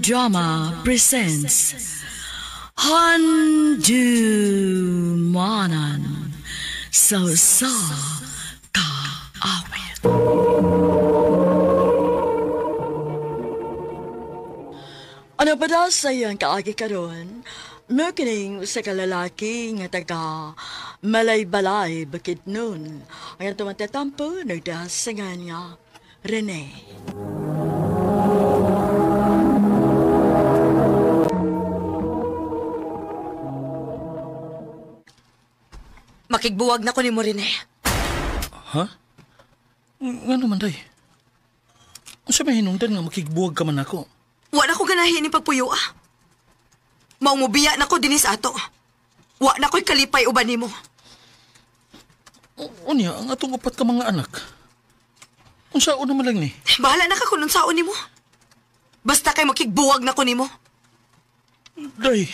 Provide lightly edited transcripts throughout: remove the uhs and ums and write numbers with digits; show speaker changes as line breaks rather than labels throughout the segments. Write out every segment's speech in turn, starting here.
Audio Drama presents Handumanan sa Usa Ka Awit. Ano pa daw sa iyang kaagi karon? Mukining sa kalalaki nga taga Malaybalay, Bukidnon. Ang atong tatampo nagdasangan nga Rene.
Makigbuwag na ko ni mo, Rene.
Ha? Nga naman, day? Unsa may hinungdan nga makigbuwag ka man ako?
Wa na ko ganahin ni pagpuyo, ah. Maumubiya na ko dinis ato. Wa na ko'y kalipay uban nimo.
Unya, ang atong upat ka mga anak. Unsaon naman lang ni?
Bahala na ka kung unsaon nimo. Basta kay makigbuwag na ko nimo.
Day.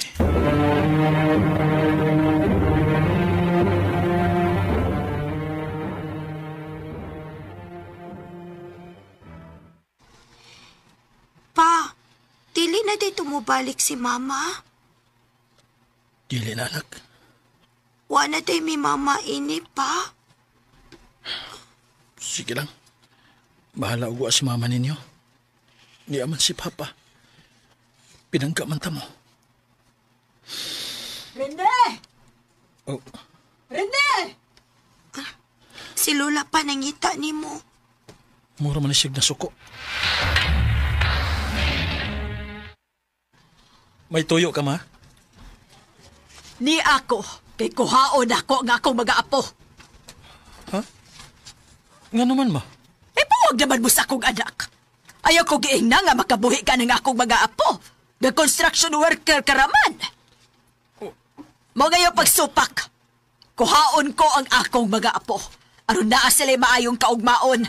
Pa, dili na day tumubalik si mama.
Dili na, anak.
Wa na day mi mama ini, pa.
Sige lang. Bahala ugwa si mama ninyo. Di aman si papa. Pinangka man ta mo.
Rene!
Oh.
Rene!
Si Lola pa nangita nimo.
Mura man siyag nasuko. May tuyo ka, ma?
Ni ako, kay kuhaon ako nga akong mag-aapo.
Ha? Nga naman, ma?
Eh, buwag naman mo sa akong anak. Ayaw ko giing na nga makabuhi ka ng akong mag-aapo. The construction worker karaman. Oh. Mo ngayon pagsupak. Kuhaon ko ang akong mag-aapo. Aron naa sila'y maayong kaugmaon.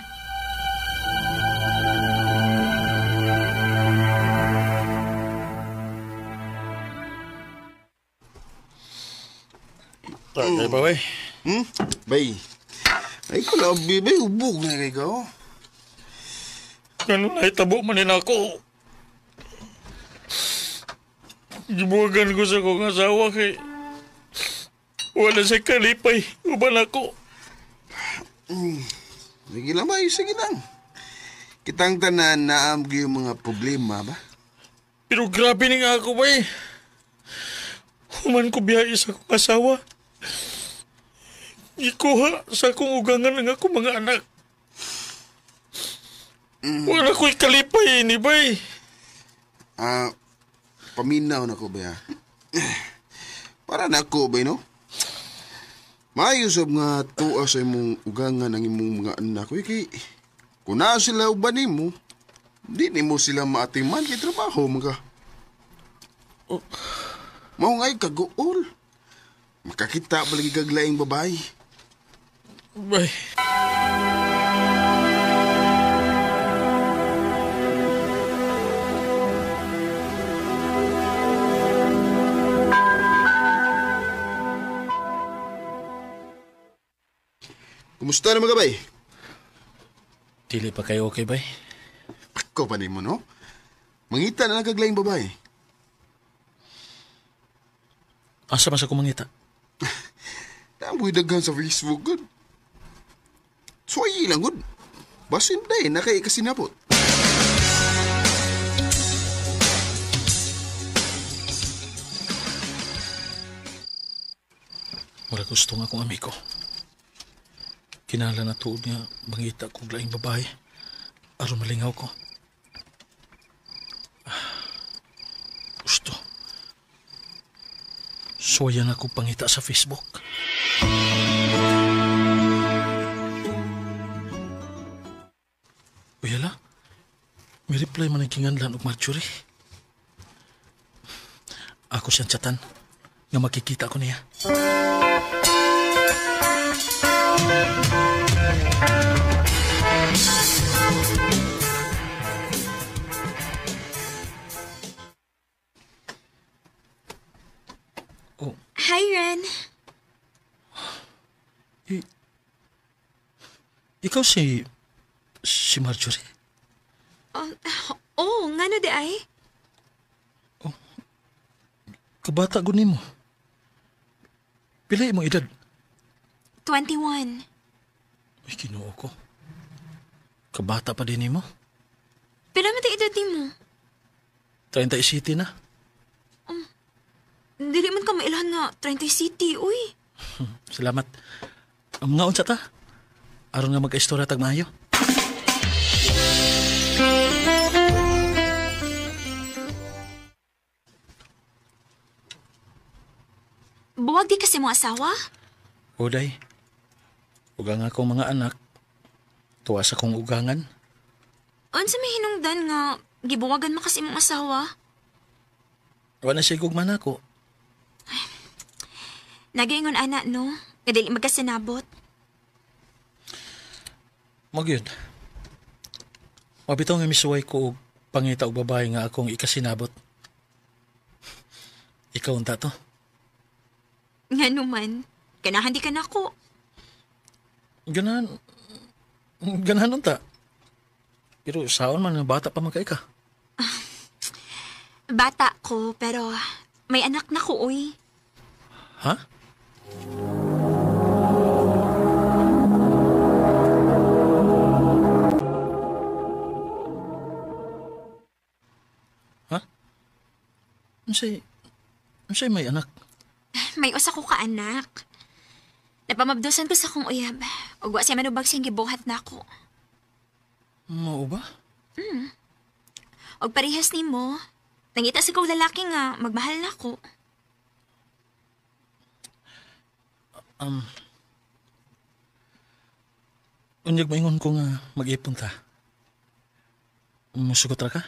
Tagay ba, bay?
Hmm? Bay. Ay, kalabi, bay. Ubog na kay ka, oh.
Ganun na itabo man nila ako. Gibuwagan ko sa kong asawa kay wala siya kalipay. Uban ako.
Sige lang, bay. Sige lang. Kitang tanan naam yung mga problema, ba?
Pero grabe ni nga ako, bay. Human ko biyahe sa kong asawa. Gikuha sa akong ugangan ang akong mga anak. Wala ko'y kalipay ni bay.
Paminaw na ko ba? Para na ako ba, no? Maayos nga tuwa sa imong ugangan ang imong mga anak. Uy, kay, kung naa sila uban nimo, di nimo sila maatiman kay trabaho mga. Oh. Mao nga'y kaguol. Makakita palagi kaglaing babae.
Bay.
Kumusta na mga bay?
Dili pa kayo okay, bay?
Ako pa nimo, no? Mangita na lang kaglaing babae.
Asa man sa kumangita?
Tamboy daghan sa Facebook, good. Suwayi lang, good. Basin day, nakaikasinapot.
Wala gusto nga akong amigo. Kinala na tuod nga mangita kong laing babae. Aron malingaw ko. Gusto. Suwayan ako pangita sa Facebook. Uyala, may reply man ang kinganlan og Marjorie. Ako siyang chatan nga makikita ko niya. Oh.
Hi, Ren.
Ikaw si Marjorie?
Oh, ngano di ay?
Kabata gud nimo. Pila imong edad?
21.
Ay, Ginoo ko. Kabata pa din nimo.
Pila man edad nimo?
37 na.
Dili man ka mailhan nga 37, uy.
Salamat. Ang mga unsa ta? Aron nga magka-istorya tag maayo.
Buwag di kasi mo asawa?
Uday, ugang akong mga anak, tuwa sa kong ugangan.
Unsa may hinungdan nga gibuwagan mo kasi imong asawa?
Wala siya gugma nako.
Nagaingon ana no, nga dili magkasinabot.
Magyud. Mabitaw nga misuway ko og pangita og babae nga akong ikasinabot. Ikaw unta to.
Nga numan, ganahan di ka nako.
Ganahan unta. Pero saon man nga bata pa man kay ka.
Bata ko, pero may anak na ko, uy.
Ha? Ha? Unsay may anak?
May usa ko ka anak. Napamabdusan ko sa akong uyab. Ug wa siya manubag siyang gibuhat nako.
Mao ba?
Og parehas nimo, nangita sa kong lalaki nga magmahal nako.
Unyag maingon ko nga mag-ipon ta. Musugot ra ka?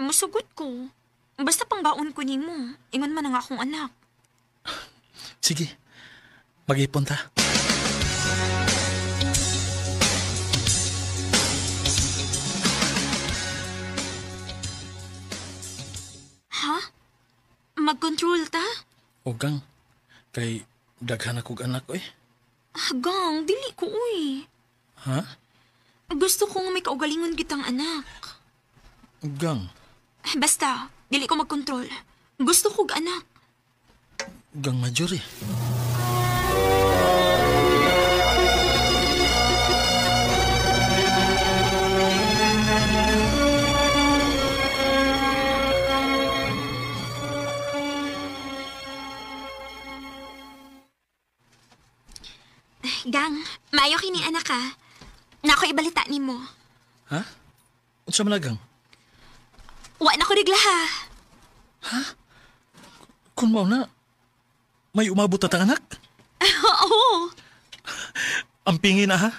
Musugot ko. Basta pangbaon ko nimo. Ingon man ang akong anak.
Sige, mag-ipon ta.
Ha? Mag-control ta?
Ogang, kay daghan akong anak, oy.
Gang, dili ko, uy.
Ha?
Gusto ko nga may kaugalingon kitang anak.
Gang,
Basta, dili ko mag-control. Gusto kog anak.
gang major eh.
Gang, maayo kini anak ha. Nako ibalita nimo.
Ha? Unsa man na, gang?
Wa na ko regla ha.
Kung mao na, may umabot na tang anak?
Oo.
Ang pingi na ha?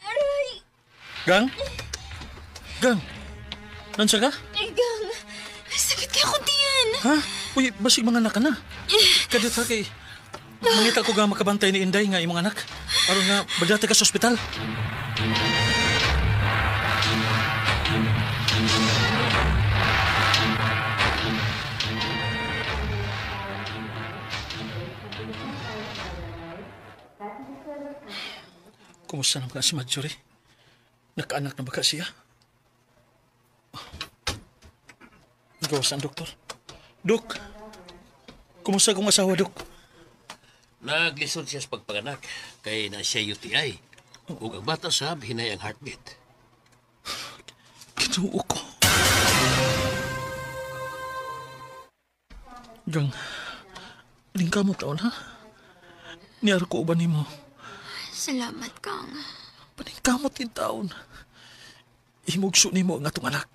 Aray!
Gang? Gang? Nansa ka?
Ay, gang. Sakit kaya akong tiyan.
Ha? Uy, basig mga anak ka na. Kadit ha kay... Mangita ko nga makabantay ni Inday nga imong anak. Aron nga, bagdati ka sa ospital. Kumusta naman ka si Marjorie? Nakaanak na ba ka siya? Gawas ang doktor. Dok, kumusta kong asawa, Dok?
Naglisod siya sa pagpanganak kay na siya UTI. Ug ang bata sab hinay ang heartbeat.
Kinuo ko. Gang, lingka mo taon, ha? Niyaro ko uban nimo.
Salamat, Kang.
Paningkamot din taon. Himugso nimo ang atong anak.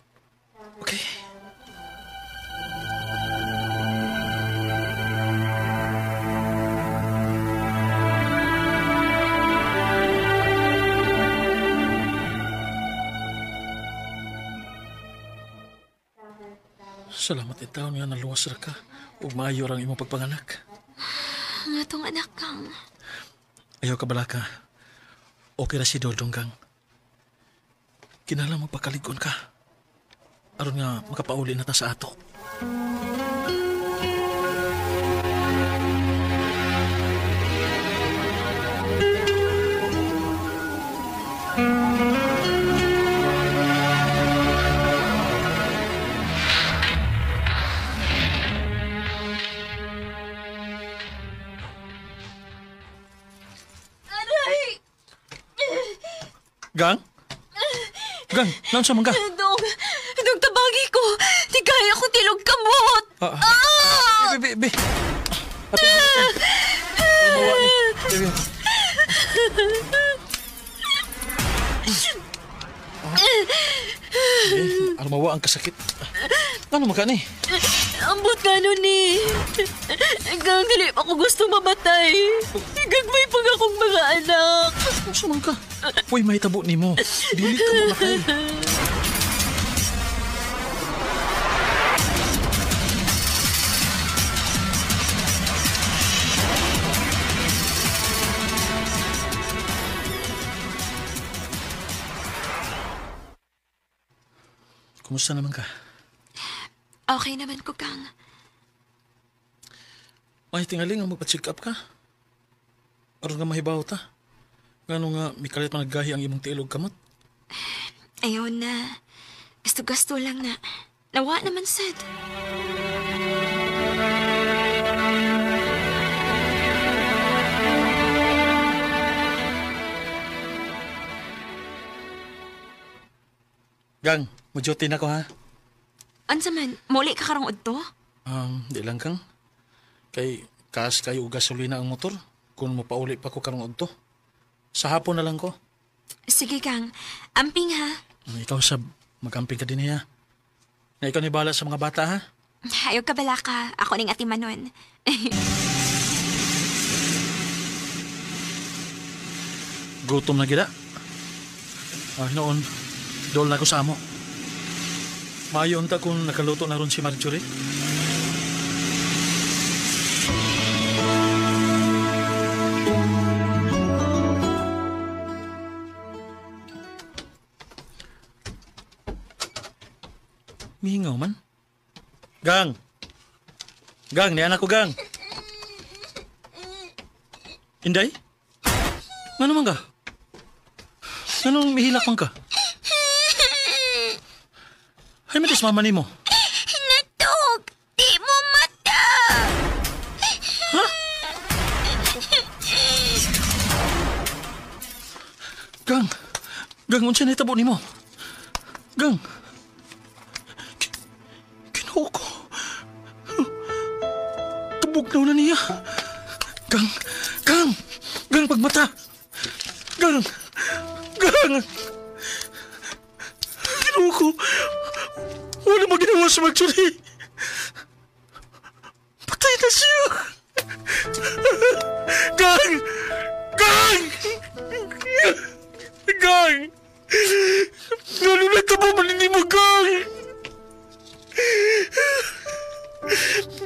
Okay? Salamat in taon nga naluwas ra ka ug maayo ra ang imong pagpanganak.
Ang atong anak, Kang.
Ayaw ka balaka. Okay ra si Dodong, Gang. Kinahanglan magpakalig-on ka. Aron nga makapauli na ta sa ato.
Aray!
Gang? Gang, naunsa man ka?
Dong, dong tabagi ko. Di kaya ko tilog kamot.
Ah! Be, be, be. Ato, ato. Ni. Be, be. Eh, armawa ang kasakit. Ano man ka ni?
Ambot nga nun ni. Gang, dili pa ko gustong mamatay. Gagmay pag akong mga anak.
Unsa man ka? Uy, may tabo nimo. Dili ka mamatay. Kumusta naman ka?
Okay naman ko, Kang.
May tingaling nga magpa-check up ka. Aron nga mahibaw ta. Ngano nga mikalit man naggahi ang imong tiil og kamot?
Ayaw na. Gasto-gasto lang na. Nawa naman sad.
Gang, mo-duty na ko ha.
Unsa man, muli ka karong udto?
Di lang kang. Kay kaas kayo og gasolina ang motor kung mopauli pa ko karong udto. Sa hapon na lang ko.
Sige, Kang. Amping ha.
Ikaw sab, magamping ka din niya. Na ikaw ni bala sa mga bata ha.
Ayaw ka bala ka. Ako ning atimanon.
Gutom na gida. Ah, noon, dol na ko sa amo. Maayo unta kung nakaluto na ron si Marjorie. Mihingaw man. Gang! Gang, ni anak ko, gang! Inday? Ngano man ka? Nganong mihilak man ka? Ay, matis mama nimo.
Natog! Di mo mata!
Ha? Gang! Gang, unsa na itabo nimo? Gang! Kinuha ko. Kabugnaw na niya. Gang! Gang! Gang, pagmata! Gang! Gang! Kinuha ko. Wala mo ginawa sa Marjorie. Patay na siya. Gang! Gang! Gang! Lalo na ito ba manini mo, Gang?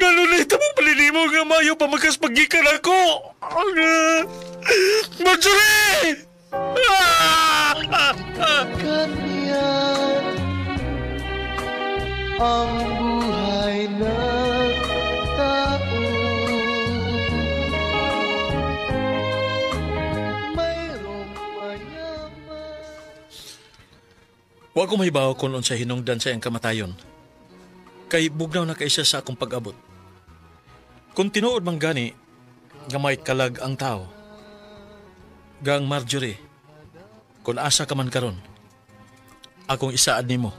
Lalo na ito mo manini mo nga mayo pa magkaspagikan ako. Marjorie!
Ganyan ang buhay ng tao. Mayroong mayaman.
Wa ko mahibaw kung unsa hinungdan sa iyang kamatayon. Kay bugnaw na kaisa sa akong pag-abot. Kung tinuod man gani, nga may kalag ang tao. Gang Marjorie, kung asa ka man karon, akong isaad nimo.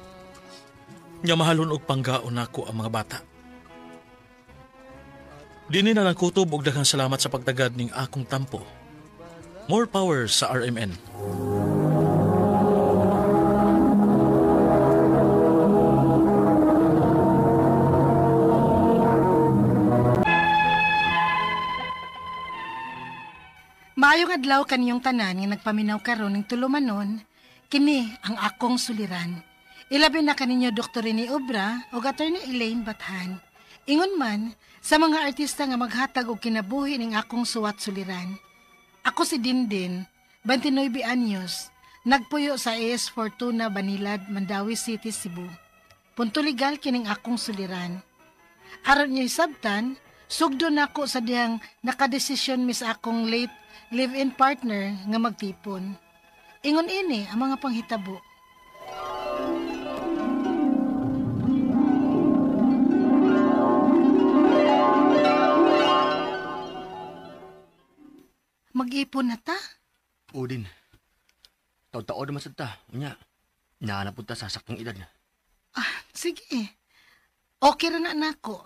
Nga mahalon og panggaon nako ang mga bata. Dini na lang kutob og daghang salamat sa pagtagad ning akong tampo. More power sa RMN.
Maayong adlaw kaniyong tanan nga nagpaminaw karon ning tulumanon, kini ang akong suliran. Ilabi na kaninyo Dr. Rene Obra o Attorney Elaine Bathan. Ingon man sa mga artista nga maghatag og kinabuhi ning akong suwat suliran. Ako si Dindin, 29 anyos, Nagpuyo sa AS Fortuna, Banilad, Mandaue City, Cebu. Punto legal kining akong suliran. Aron niyo isabtan, sugdo nako sa dihang nakadesisyon mis akong late live-in partner nga magtipon. Ingon ini ang mga panghitabo. Mag-ipon na ta?
Oo din. Taon-taon naman sad ta. Unya, nahanap po ta sa saktong edad.
Ah, sige. Okay ra na nako.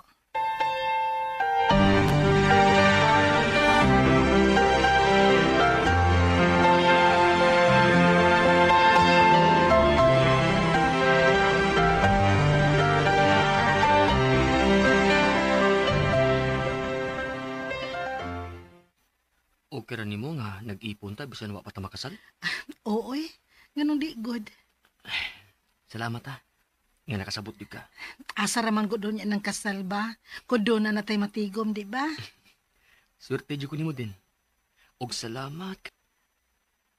Okay ra nimo nga nag-ipon ta bisan wa pa ta makasal?
Oo eh. Ganun di good.
Salamat ha. Nga nakasabot di ka.
Asa ra man gud niya ng kasal ba? Kudo na natay matigom, di ba?
Swerte jud ko nimo din. Og salamat.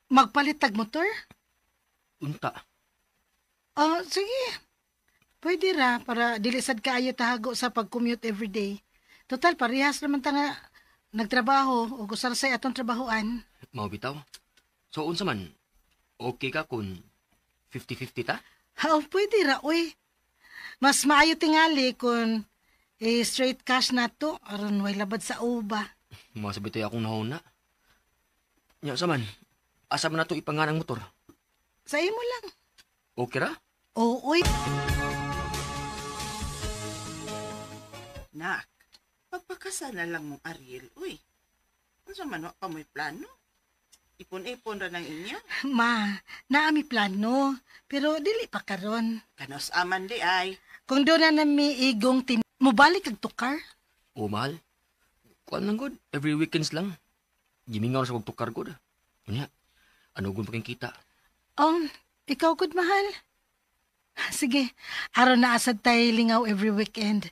Magpalit tag motor?
Unta.
Oh, sige. Pwede ra para dili sad kaayo tahago sa pag-commute everyday. Total parehas naman ta nga nagtrabaho o usarsay atong trabahoan.
Mao bitaw. So unsa man? Okay ka kun 50-50 ta?
Ha, oh, pwede ra oy. Mas maayo tingali kun straight cash na to aron way labad sa uba.
Mao sa bitay akong nahuna. Nya sa man? Asa man nato ipangan ang motor?
Sa imo lang.
Okay ra?
Oo, oy.
Nak, pagpakasal na lang mong Ariel, uy. Unsa man wa pa mo'y plano? Ipon-ipon ra ng inyo.
Ma, naami plano, pero dili pa karon.
Kanos aman di ay.
Kung doon na nami igong tin, mubalik kag tukar?
O mahal. Kuan lang god, every weekends lang. Gimingaw na sa kog tukar god. Unya, ano gun pa kang kita?
Oh, ikaw gud mahal. Sige, aron na asad tay lingaw every weekend.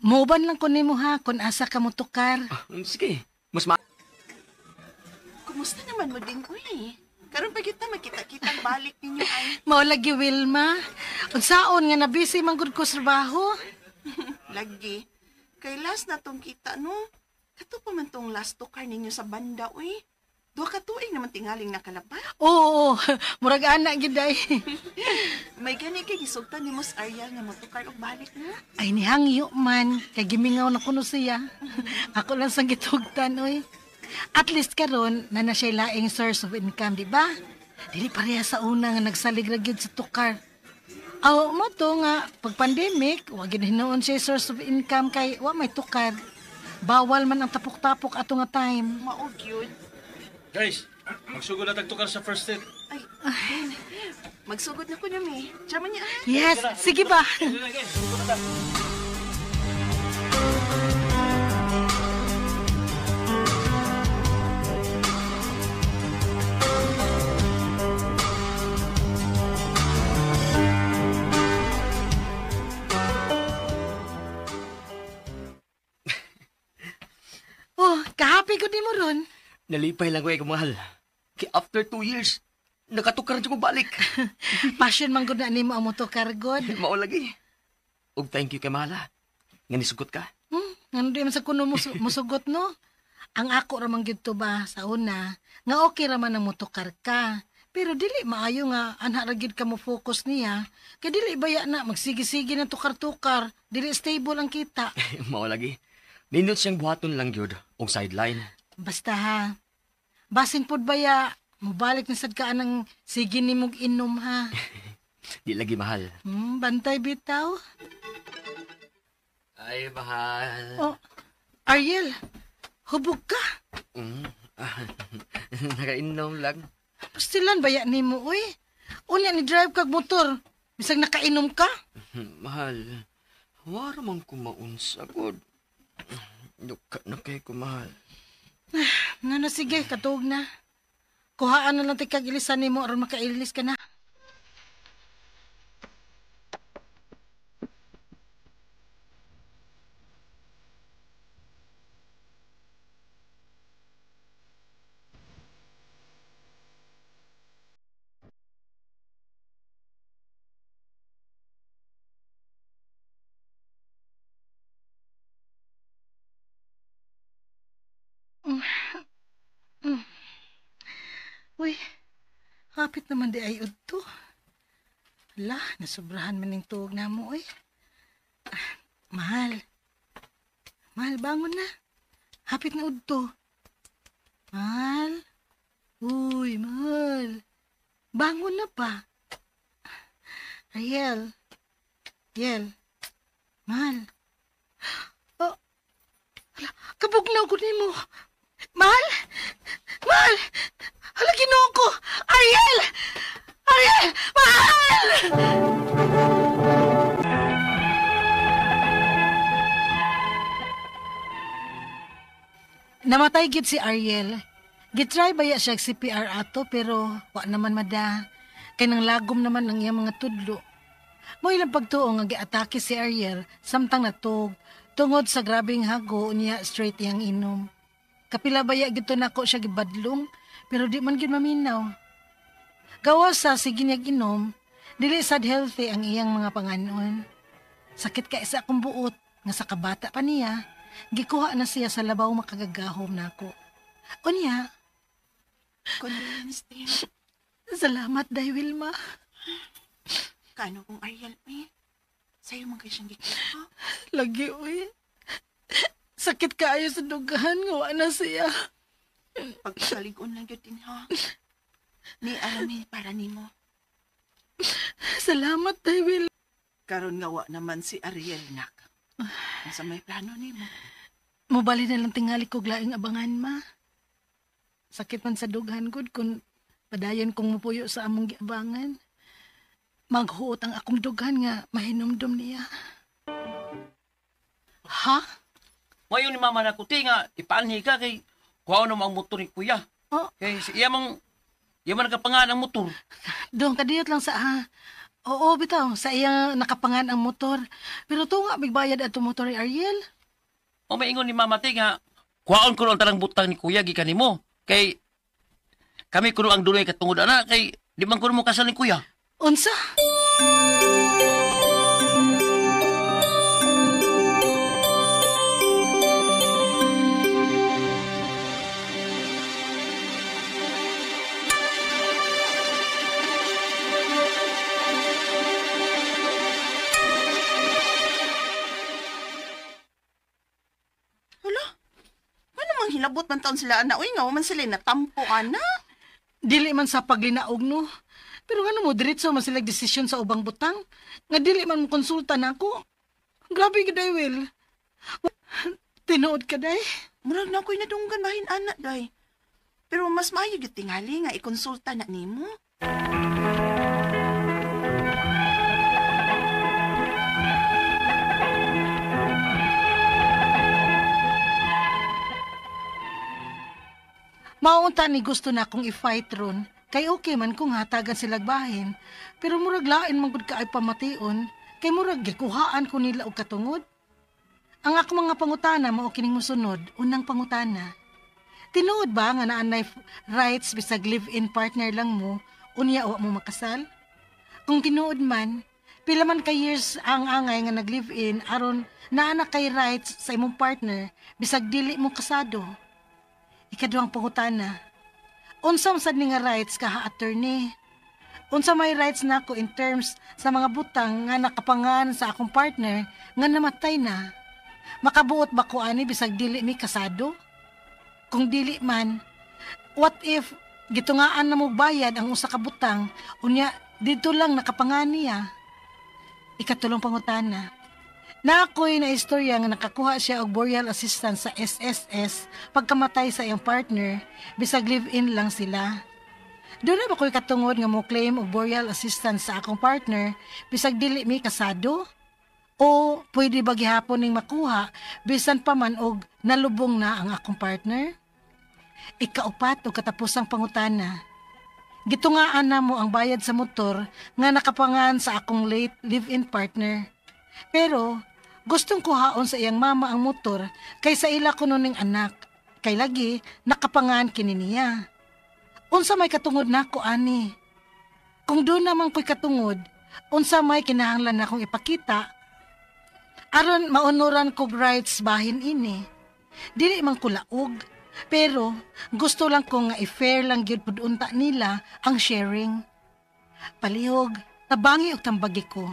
Muban lang ko nimo ha kung asa ka mo tukar.
Ah, sige, mas ma...
Kumusta naman mo din, uy? Karon pa gyud ta magkita-kitang balik ninyo ay.
Mao lagi Wilma. Unsaon nga na busy man gud ko sa trabaho.
Lagi. Kay last na tong kita no. Kato pa man tong last tukar ninyo sa banda, uy. Duha ka tuig naman tingaling nakalaban.
Oo, murag ana gid ay.
May gani kay gisugtan ni Mos Ariel nga motukar og balik na.
Ay nihangyo man kay gimingaw na kuno siya. Ako lang sang gitugtan oy. At least karon na na siya laing source of income, di ba? Dili pareha sa una nga nagsalig ra gyud sa tukar. Aw mo to nga pag pandemic, wa gyud hinuon siya source of income kay wa may tukar. Bawal man ang tapok-tapok ato nga time.
Mao gyud.
Guys, magsugod na tagtukar sa first date.
Ay, Ben, magsugod na ko niya, mi. Tsama niya, ah.
Yes, sige ba? Oh, kahappy ko di mo ron.
Nalipay lang ko eh, kumahal. Kaya after 2 years, nakatukar na ko balik.
Passion man gud na nimo ang motorcar god.
Mao lagi. Og thank you kay mahal ha. Nga nisugot ka.
Ngano di man sa kuno musugot no? Ang ako ra man gyud to ba sa una, nga okay ra man ang motokar ka. Pero dili maayo nga anha ra gyud ka mo focus niya. Kay dili baya na magsigi-sige ng tukar-tukar, dili stable ang kita.
Mao lagi. Nindot siyang buhaton lang gyud og sideline.
Basta ha. Basin pod baya mobalik na sad ka anang sige nimog inom ha.
Di lagi mahal.
Bantay bitaw.
Ay, mahal.
Oh, Ariel, hubog ka.
Nakainom lang.
Pastilan baya nimo uy. Unya ni drive kag motor. Bisag nakainom ka.
Mahal, wara man ko maunsa gud. Duka na kay ko mahal.
Ngano sige, katuog na. Kuhaan na lang ti kag ilisan nimo aron makailis ka na. Hapit naman di ay udto. Ala, nasubrahan man ning tuog na mo, oy. Ah, mahal. Mahal, bangon na. Hapit na udto. Mahal. Uy, mahal. Bangon na pa. Ariel. Ariel. Mahal. Oh. Ala, kabugnaw ko nimo. Mahal? Mahal! Hala, Ginoo ko! Ariel! Ariel! Mahal! Namatay gid si Ariel. Gitry baya siya CPR ato pero wa naman mada. Kay nang lagom naman ang iyang mga tudlo. Mo ilang pagtuo nga giatake si Ariel samtang natug tungod sa grabeng hago niya straight iyang inom. Kapila baya gito nako siya gibadlong pero di man gid maminaw. Gawas sa sige niyag inom, dili sad healthy ang iyang mga panganon. Sakit ka isa akong buot nga sa kabata pa niya, gikuha na siya sa labaw makagagahom nako. Unya,
Condolence din.
Salamat, Day Wilma.
Kaano kung Ariel, eh? Sa'yo man kayo siyang gikuha.
Lagi, uy. Sakit kaayo sa dugahan, nga wa na siya.
Pagpakaligon lang yun din, ha? Ni arami para nimo.
Salamat, Day Wilma.
Karon nga wa naman si Ariel, nak. Sa may plano nimo.
Mubali na lang tingali ko laing abangan, ma. Sakit man sa dughan, good, kung padayon kong mupuyo sa among giabangan. Maghuot ang akong dughan nga mahinumdum niya. Ha?
Ngayon ni mama na kuti nga, ipaanhi ka kay kuha na ang motor ni kuya.
Oh.
Kay iya mang, iya man nakapangan ang motor.
Dong, kadiyot lang sa ha. Oo, bitaw, sa iya nakapangan ang motor. Pero tunga, bigbayad ato motor ni Ariel.
O maingon ni mama ti nga, kuhaon ko ang tarang butang ni kuya gikan nimo. Kay kami kuno ang dunay katungod ana kay di man kuno mo kasal ni kuya.
Unsa?
Hala? Ano mang hilabot man taon sila ana? Uy, nga man sila natampo ana.
Dili man sa paglinaog no. Pero ano mo, diretso man sila desisyon sa ubang butang. Nga dili man mo konsulta na ako. Grabe ka, day, Will. Tinuod ka, day.
Murag na ako'y nadunggan bahin ana, day. Pero mas maayo gyud tingali nga ikonsulta na nimo.
Maunta ni gusto na akong i-fight ron. Kay okay man kung hatagan sila bahin. Pero murag lain man gud ka ay pamation. Kay murag gikuhaan ko nila og katungod. Ang ako mga pangutana mao kining mosunod, unang pangutana. Tinuod ba nga naanay rights bisag live-in partner lang mo, unya wa mo makasal? Kung tinuod man, pila man ka years ang angay nga nag-live-in aron naa na kay rights sa imong partner bisag dili mo kasado? Ikaduhang pangutana, unsa man sad ni nga rights kaha attorney? Unsa may rights nako in terms sa mga butang nga nakapangan sa akong partner nga namatay na? Makabuot ba ko ani bisag dili mi kasado? Kung dili man, what if gitungaan na mo bayad ang usa ka butang unya didto lang nakapangan niya? Ikatulong pangutana, na ako'y na istorya nga nakakuha siya og burial assistance sa SSS pagkamatay sa iyang partner, bisag live-in lang sila. Doon na ba ko'y katungod nga mo claim og burial assistance sa akong partner, bisag dili mi kasado? O pwede ba gihapon ning makuha, bisan pa man og nalubong na ang akong partner? Ikaupat o katapusang pangutana, gitungaan na mo ang bayad sa motor nga nakapangan sa akong late live-in partner. Pero gustong kuhaon sa iyang mama ang motor kaysa ila kuno ning anak. Kay lagi nakapangan kini niya. Unsa may katungod nako ani? Kung doon naman ko'y katungod, unsa may kinahanglan nakong ipakita aron maonoran kog rights bahin ini. Dili man ko laog, pero gusto lang ko nga i-fair lang gyud pud unta nila ang sharing. Palihog, tabangi og tambagi ko.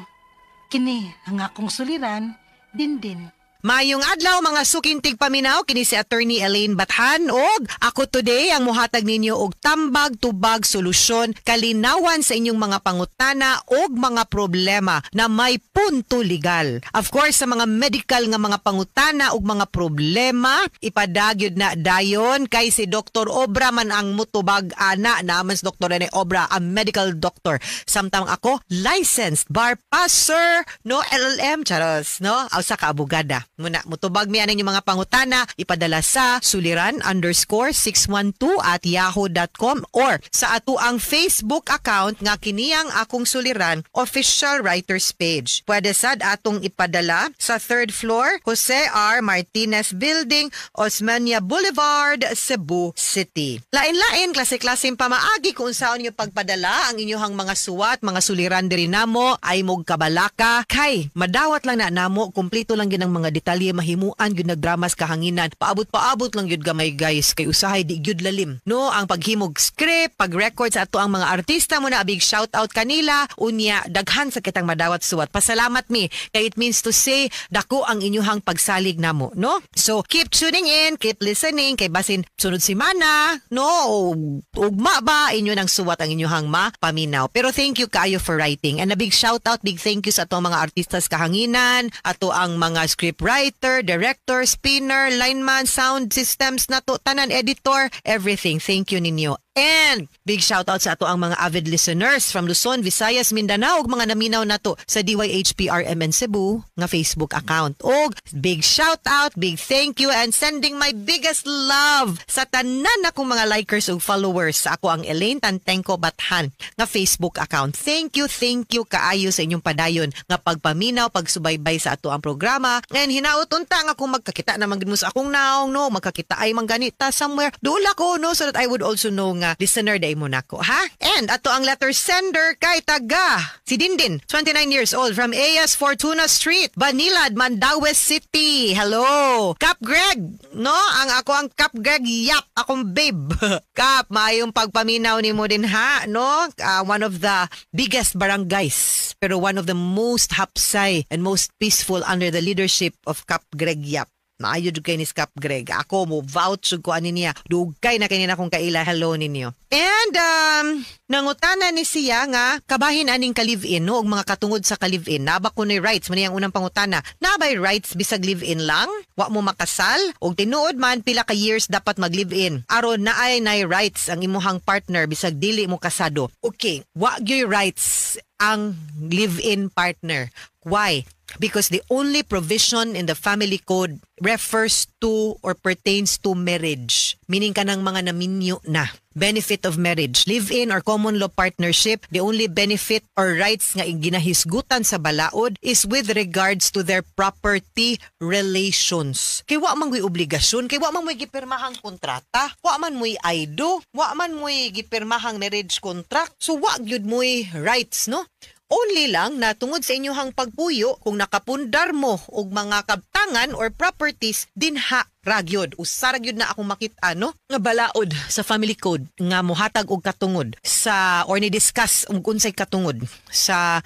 Kini ang akong suliran, Dindin.
Maayong adlaw, mga suking tigpaminaw, kini si Attorney Elaine Bathan og ako today ang muhatag ninyo og tambag, tubag, solusyon, kalinawan sa inyong mga pangutana og mga problema na may punto legal. Of course, sa mga medical nga mga pangutana og mga problema, ipadagyod na dayon kay si Dr. Obra man ang mutubag ana naman si Dr. Rene Obra, ang medical doctor. Samtang ako, licensed bar passer, no, LLM, charos, no, usa ka abogada. Muna, mutubag mi aning inyong mga pangutana, ipadala sa suliran_612@yahoo.com or sa atoang Facebook account nga kiniyang Akong Suliran Official Writers Page. Pwede sad atong ipadala sa third floor, Jose R. Martinez Building, Osmeña Boulevard, Cebu City. Lain-lain, klase-klaseng pamaagi kung saan inyo pagpadala ang inyong mga suwat, mga suliran diri namo, ay mog kabalaka, kay madawat lang na namo, kumplito lang gyud ang mga detalye, mahimuan gyud nagdramas kahanginan. Paabot-paabot lang gyud gamay, guys, kay usahay di gyud lalim, no, ang paghimog script, pag-record sa ato ang mga artista mo na, big shout out kanila. Unya daghan sa kitang madawat suwat. Pasalamat mi kay it means to say dako ang inyuhang pagsalig namo, no? So keep tuning in, keep listening kay basin sunod semana, no, o ugma ba inyo nang suwat ang inyuhang mapaminaw. Pero thank you kaayo for writing and a big shout out, big thank you sa atong mga artistas kahanginan, ato ang mga script writer, director, spinner, lineman, sound systems nato tanan, editor, everything. Thank you ninyo. And big shout out sa ato ang mga avid listeners from Luzon, Visayas, Mindanao ug mga naminaw nato sa DYHPRMN Cebu nga Facebook account. Og big shout out, big thank you and sending my biggest love sa tanan akong mga likers ug followers sa ako ang Elaine Tantengco Bathan nga Facebook account. Thank you kaayo sa inyong padayon nga pagpaminaw, pagsubaybay sa ato ang programa. And hinaot unta nga kung magkakita naman gid mo sa akong naong, no, magkakita ay mangganita somewhere. Dula ko, no, so that I would also know nga listener day mo nako, ha? And ato ang letter sender kay taga si Dindin, 29 years old, from AS Fortuna Street, Banilad, Mandaue City. Hello. Kap Greg, no? Ang ako ang Kap Greg Yap, akong babe. Kap, maayong pagpaminaw nimo din ha, no? One of the biggest barangays, pero one of the most hapsay and most peaceful under the leadership of Kap Greg Yap. Maayo jud kay ni Kap Greg. Ako mo vouch jud ko ani niya. Dugay na kay na akong kaila. Hello ninyo. And nangutana ni siya nga kabahin aning ka-live-in, no, og mga katungod sa ka-live-in. Naba ko ni rights man ang unang pangutana. Nabay rights bisag live-in lang? Wa mo makasal? Og tinuod man, pila ka years dapat mag-live-in aron naay nay rights ang imuhang partner bisag dili mo kasado? Okay, wa gyoy rights ang live-in partner. Why? Because the only provision in the family code refers to or pertains to marriage. Meaning kanang mga naminyo na. Benefit of marriage. Live-in or common law partnership, the only benefit or rights nga ginahisgutan sa balaod is with regards to their property relations. Kay wa man mo'y obligasyon, kay wa man mo'y gipirmahang kontrata, wa man mo'y I do, wa man mo'y gipirmahang marriage contract. So wa gyud mo'y rights, no? Only lang na tungod sa inyong pagpuyo, kung nakapundar mo og mga kabtangan or properties, dinha ragyod. Usa ra gyud na akong makita, no, nga balaod sa family code nga mohatag og katungod sa or ni discuss og unsay katungod sa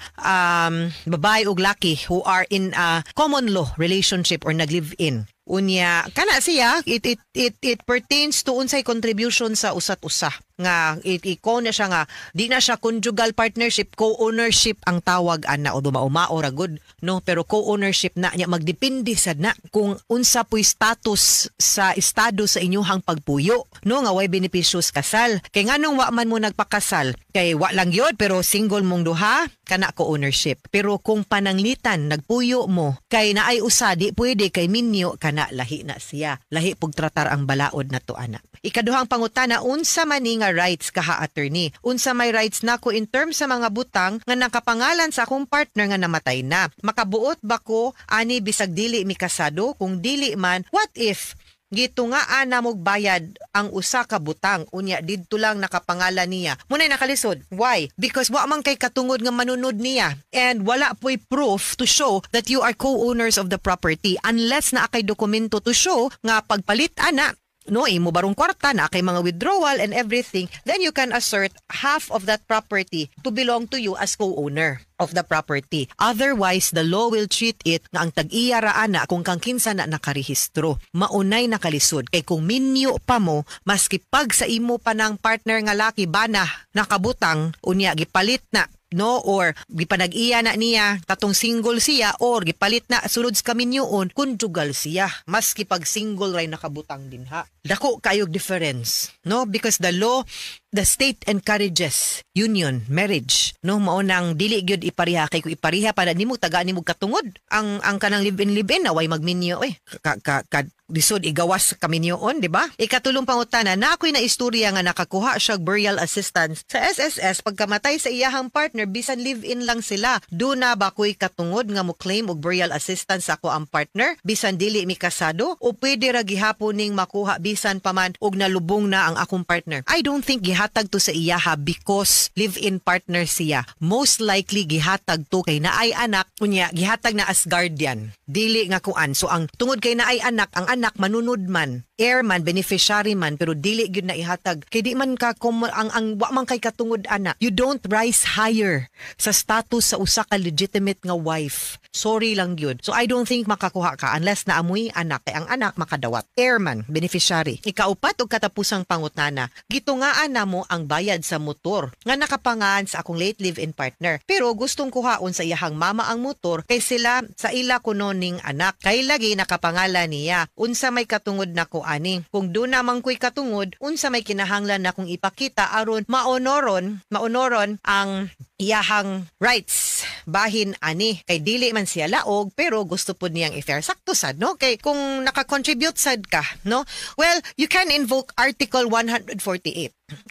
babae ug laki who are in a common law relationship or nag-live in. Unya kana siya, it pertains to unsay contribution sa usat usa nga it iko na siya nga di na siya conjugal partnership, co-ownership ang tawag ana o maumao ra gud, no, pero co-ownership na niya magdepende sad na kung unsa po'y status sa estado sa inyuhang pagpuyo, no, nga way benepisyo sa kasal kay nganong wa man mo nagpakasal, kay wa lang gyud pero single mong duha, kana co-ownership. Pero kung pananglitan nagpuyo mo kay naay usa di pwede kay minyo, kana lahi na siya, lahi pug tratar ang balaod na to ana. Ikaduhang pangutana, unsa man ni nga rights kaha, attorney? Unsa may rights nako in terms sa mga butang nga nakapangalan sa akong partner nga namatay na? Makabuot ba ko ani bisag dili mi kasado? Kung dili man, what if gitungaan na mog bayad ang usa ka butang, unya didto lang nakapangalan niya? Munay nakalisod. Why? Because wa man kay katungod nga manunod niya and wala po'y proof to show that you are co-owners of the property unless naa kay dokumento to show nga pagpalit ana. no, imo barong kwarta na kay mga withdrawal and everything, then you can assert half of that property to belong to you as co-owner of the property. Otherwise, the law will treat it nga ang tag-iya ra ana kung kang kinsa na nakarehistro. Maunay nakalisod kay kung minyo pa mo, maski pag sa imo pa ng partner nga laki bana nakabutang, unya gipalit na, no, or gipanag-iya na niya tatong single siya, or gipalit na sulod sa kaminyoon, conjugal siya maski pag single ray nakabutang din ha. Dako kayog difference, no, because the law, the state encourages union, marriage, no, mao nang dili gyud ipariha kay kung ipariha pa na nimo tagaan nimo katungod ang kanang live-in na way magminyo eh ka, ka, ka lisod igawas sa kaminyoon, di ba? Ikatulong pangutana, na ako'y na istorya nga nakakuha siya burial assistance sa SSS pagkamatay sa iyahang partner bisan live-in lang sila. Do na ba ko'y katungod nga mo claim og burial assistance ako ang partner bisan dili mi kasado, o pwede ra gihapon ning makuha bisan pa man og nalubong na ang akong partner? I don't think gihatag to sa iyaha because live-in partner siya. Most likely gihatag to kay naay anak, unya gihatag na as guardian. Dili nga kuan. So ang tungod kay naay anak, ang anak manunod man, heir man, beneficiary man, pero dili gyud na ihatag. Kay di man ka ang wa man kay katungod ana. You don't rise higher sa status sa usa ka legitimate nga wife. Sorry lang gyud. So I don't think makakuha ka unless naamoy anak. Kay ang anak makadawat. Heir man, beneficiary. Ikaupat og katapusang pangutana, gitungaan namo ang bayad sa motor nga nakapangan sa akong late live-in partner. Pero gustong kuhaon sa iyahang mama ang motor kay sila sa ila kuno ning anak. Kay lagi nakapangalan niya. Unsa may katungod nako ani? Kung do naman ko'y katungod, unsa may kinahanglan na kung ipakita aron maonoron ang iyahang rights bahin ani? Kay dili man siya laog pero gusto pud niyang i-fair. Sakto sad, no? Kay kung naka-contribute sad ka, no? Well, you can invoke Article 148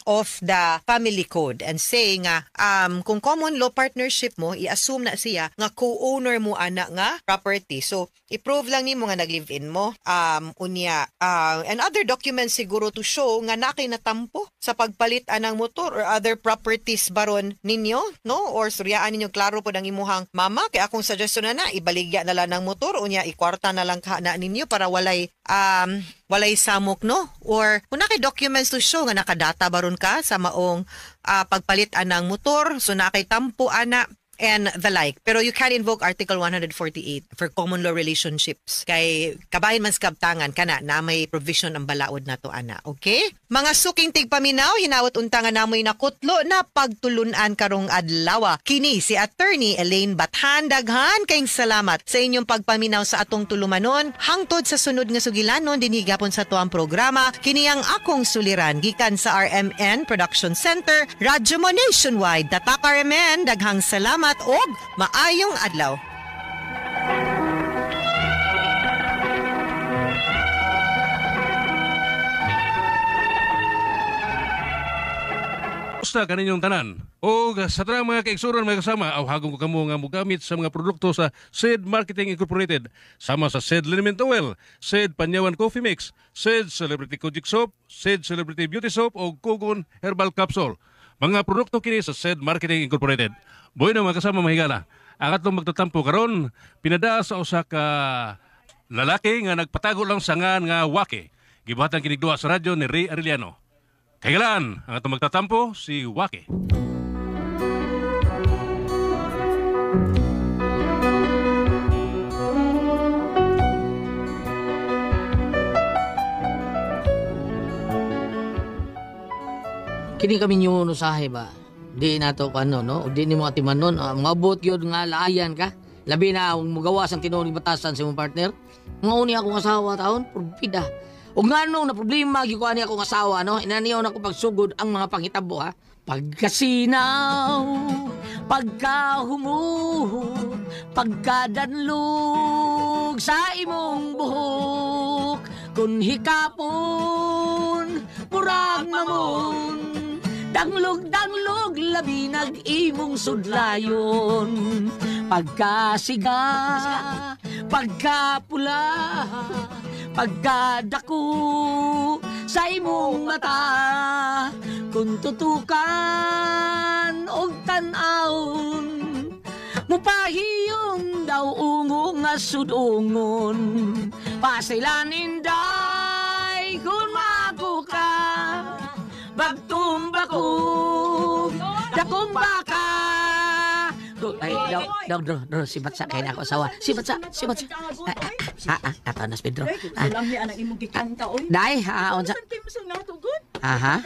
of the Family Code and say nga kung common law partnership mo, i-assume na siya nga co-owner mo ana nga property. So i-prove lang nimo nga nag-live-in mo, unya and other documents siguro to show nga na kay natampo sa pagpalit anang motor or other properties baron ninyo, no? Or suryaan ninyo klaro pod ang imuhang mama. Kay akong suggestion na ibaligya na lang ng motor, unya ikwarta na lang ka na ninyo para walay walay samok, no? Or kung na kay documents to show nga nakadata baron ka sa maong pagpalit anang motor, so na kay tampo ana and the like. Pero you can invoke Article 148 for common law relationships. Kay kabahin man sa kabtangan kana na may provision ang balaod na to ana. Okay? Mga suking tigpaminaw, hinawat unta nga namoy nakutlo na pagtulunan karong adlaw. Kini si Attorney Elaine Bathan. Daghan kayong salamat sa inyong pagpaminaw sa atong tulumanon. Hangtod sa sunod nga sugilanon dinhi gapon sa tuang programa. Kini ang akong suliran gikan sa RMN Production Center, Radyo Mo Nationwide. Tatak RMN, daghang salamat og maayong adlaw.
Kumusta kaninyong tanan? O sa tanang mga kaigsuran mga kasama, awhagon ko kamo nga mogamit sa mga produkto sa SED Marketing Incorporated, sama sa SED Liniment Oil, SED Panyawan Coffee Mix, SED Celebrity Kojic Soap, SED Celebrity Beauty Soap o Kugon Herbal Capsule. Mga produkto kini sa SED Marketing Incorporated. Bueno mga kasama mahigala, ang atong magtatampo karon pinadaa sa usa ka lalaki nga nagpatago lang sa ngan nga Waki. Gibuhatan kinig duha sa radyo ni Ray Arellano. Kahigalaan, ang atong magtatampo si Waki.
Kini kami nyo usahay ba? Di na to ano, no? Di ni mo atimanon. Mabot yun nga laayan ka. Labi na ang mugawas ang tinuod batasan sa imong partner. Ngauni akong asawa taon, purbida. O nga no, na problema gyud ko ani akong asawa, no? Inaniyaw na ko pagsugod ang mga pangitabo, ha? Pagkasinaw, pagkahumuhot, pagkadanlog sa imong buhok, kun hikapon, murag mamon, danglog-danglog labi nag imong sudlayon. Pagkasiga, pagkapula, pagkadako sa imong mata, kung tutukan og tan-awon, mupahiyong daw ungo nga sudungon. Pasaylanin day kung ka, bagtumba ko, dakong baka. Ay, daw, daw, daw, daw, si Batsa, kaya na ako asawa. Si Batsa, si Batsa. Ato na, Pedro.
Lang ni anak imong gikanta oy.
Day, unsa? Aha.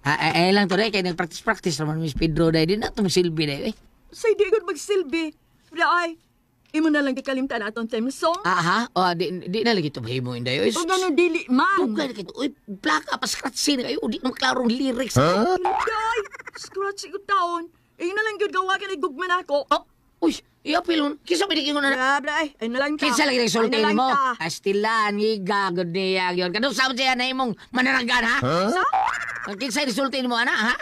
Ay lang to, day, kaya nag-practice-practice naman Miss Pedro, day. Di na itong silbi, day.
Say, di ko magsilbi. Day, imo na lang gikalimtan atong theme song.
Aha, o, di na lagi ito mahimo, inday.
O gano'n, dili man.
Dugay na kito. Uy, plaka pa, scratch na kayo. Di na maklarong lyrics.
Huh? Day, scratch ko taon. Ay na lang yun, gawa ka na gugman ako.
Oh, uy, iapil. Kisa pinikin ko na.
Bla, bla, ay na lang ta.
Kinsa lagi nagsulti mo? Astilan, ngiga, good niya, yun. Kanong sa siya na imong mananagan, ha?
Sa?
Kinsa nagsulti mo, ana, ha?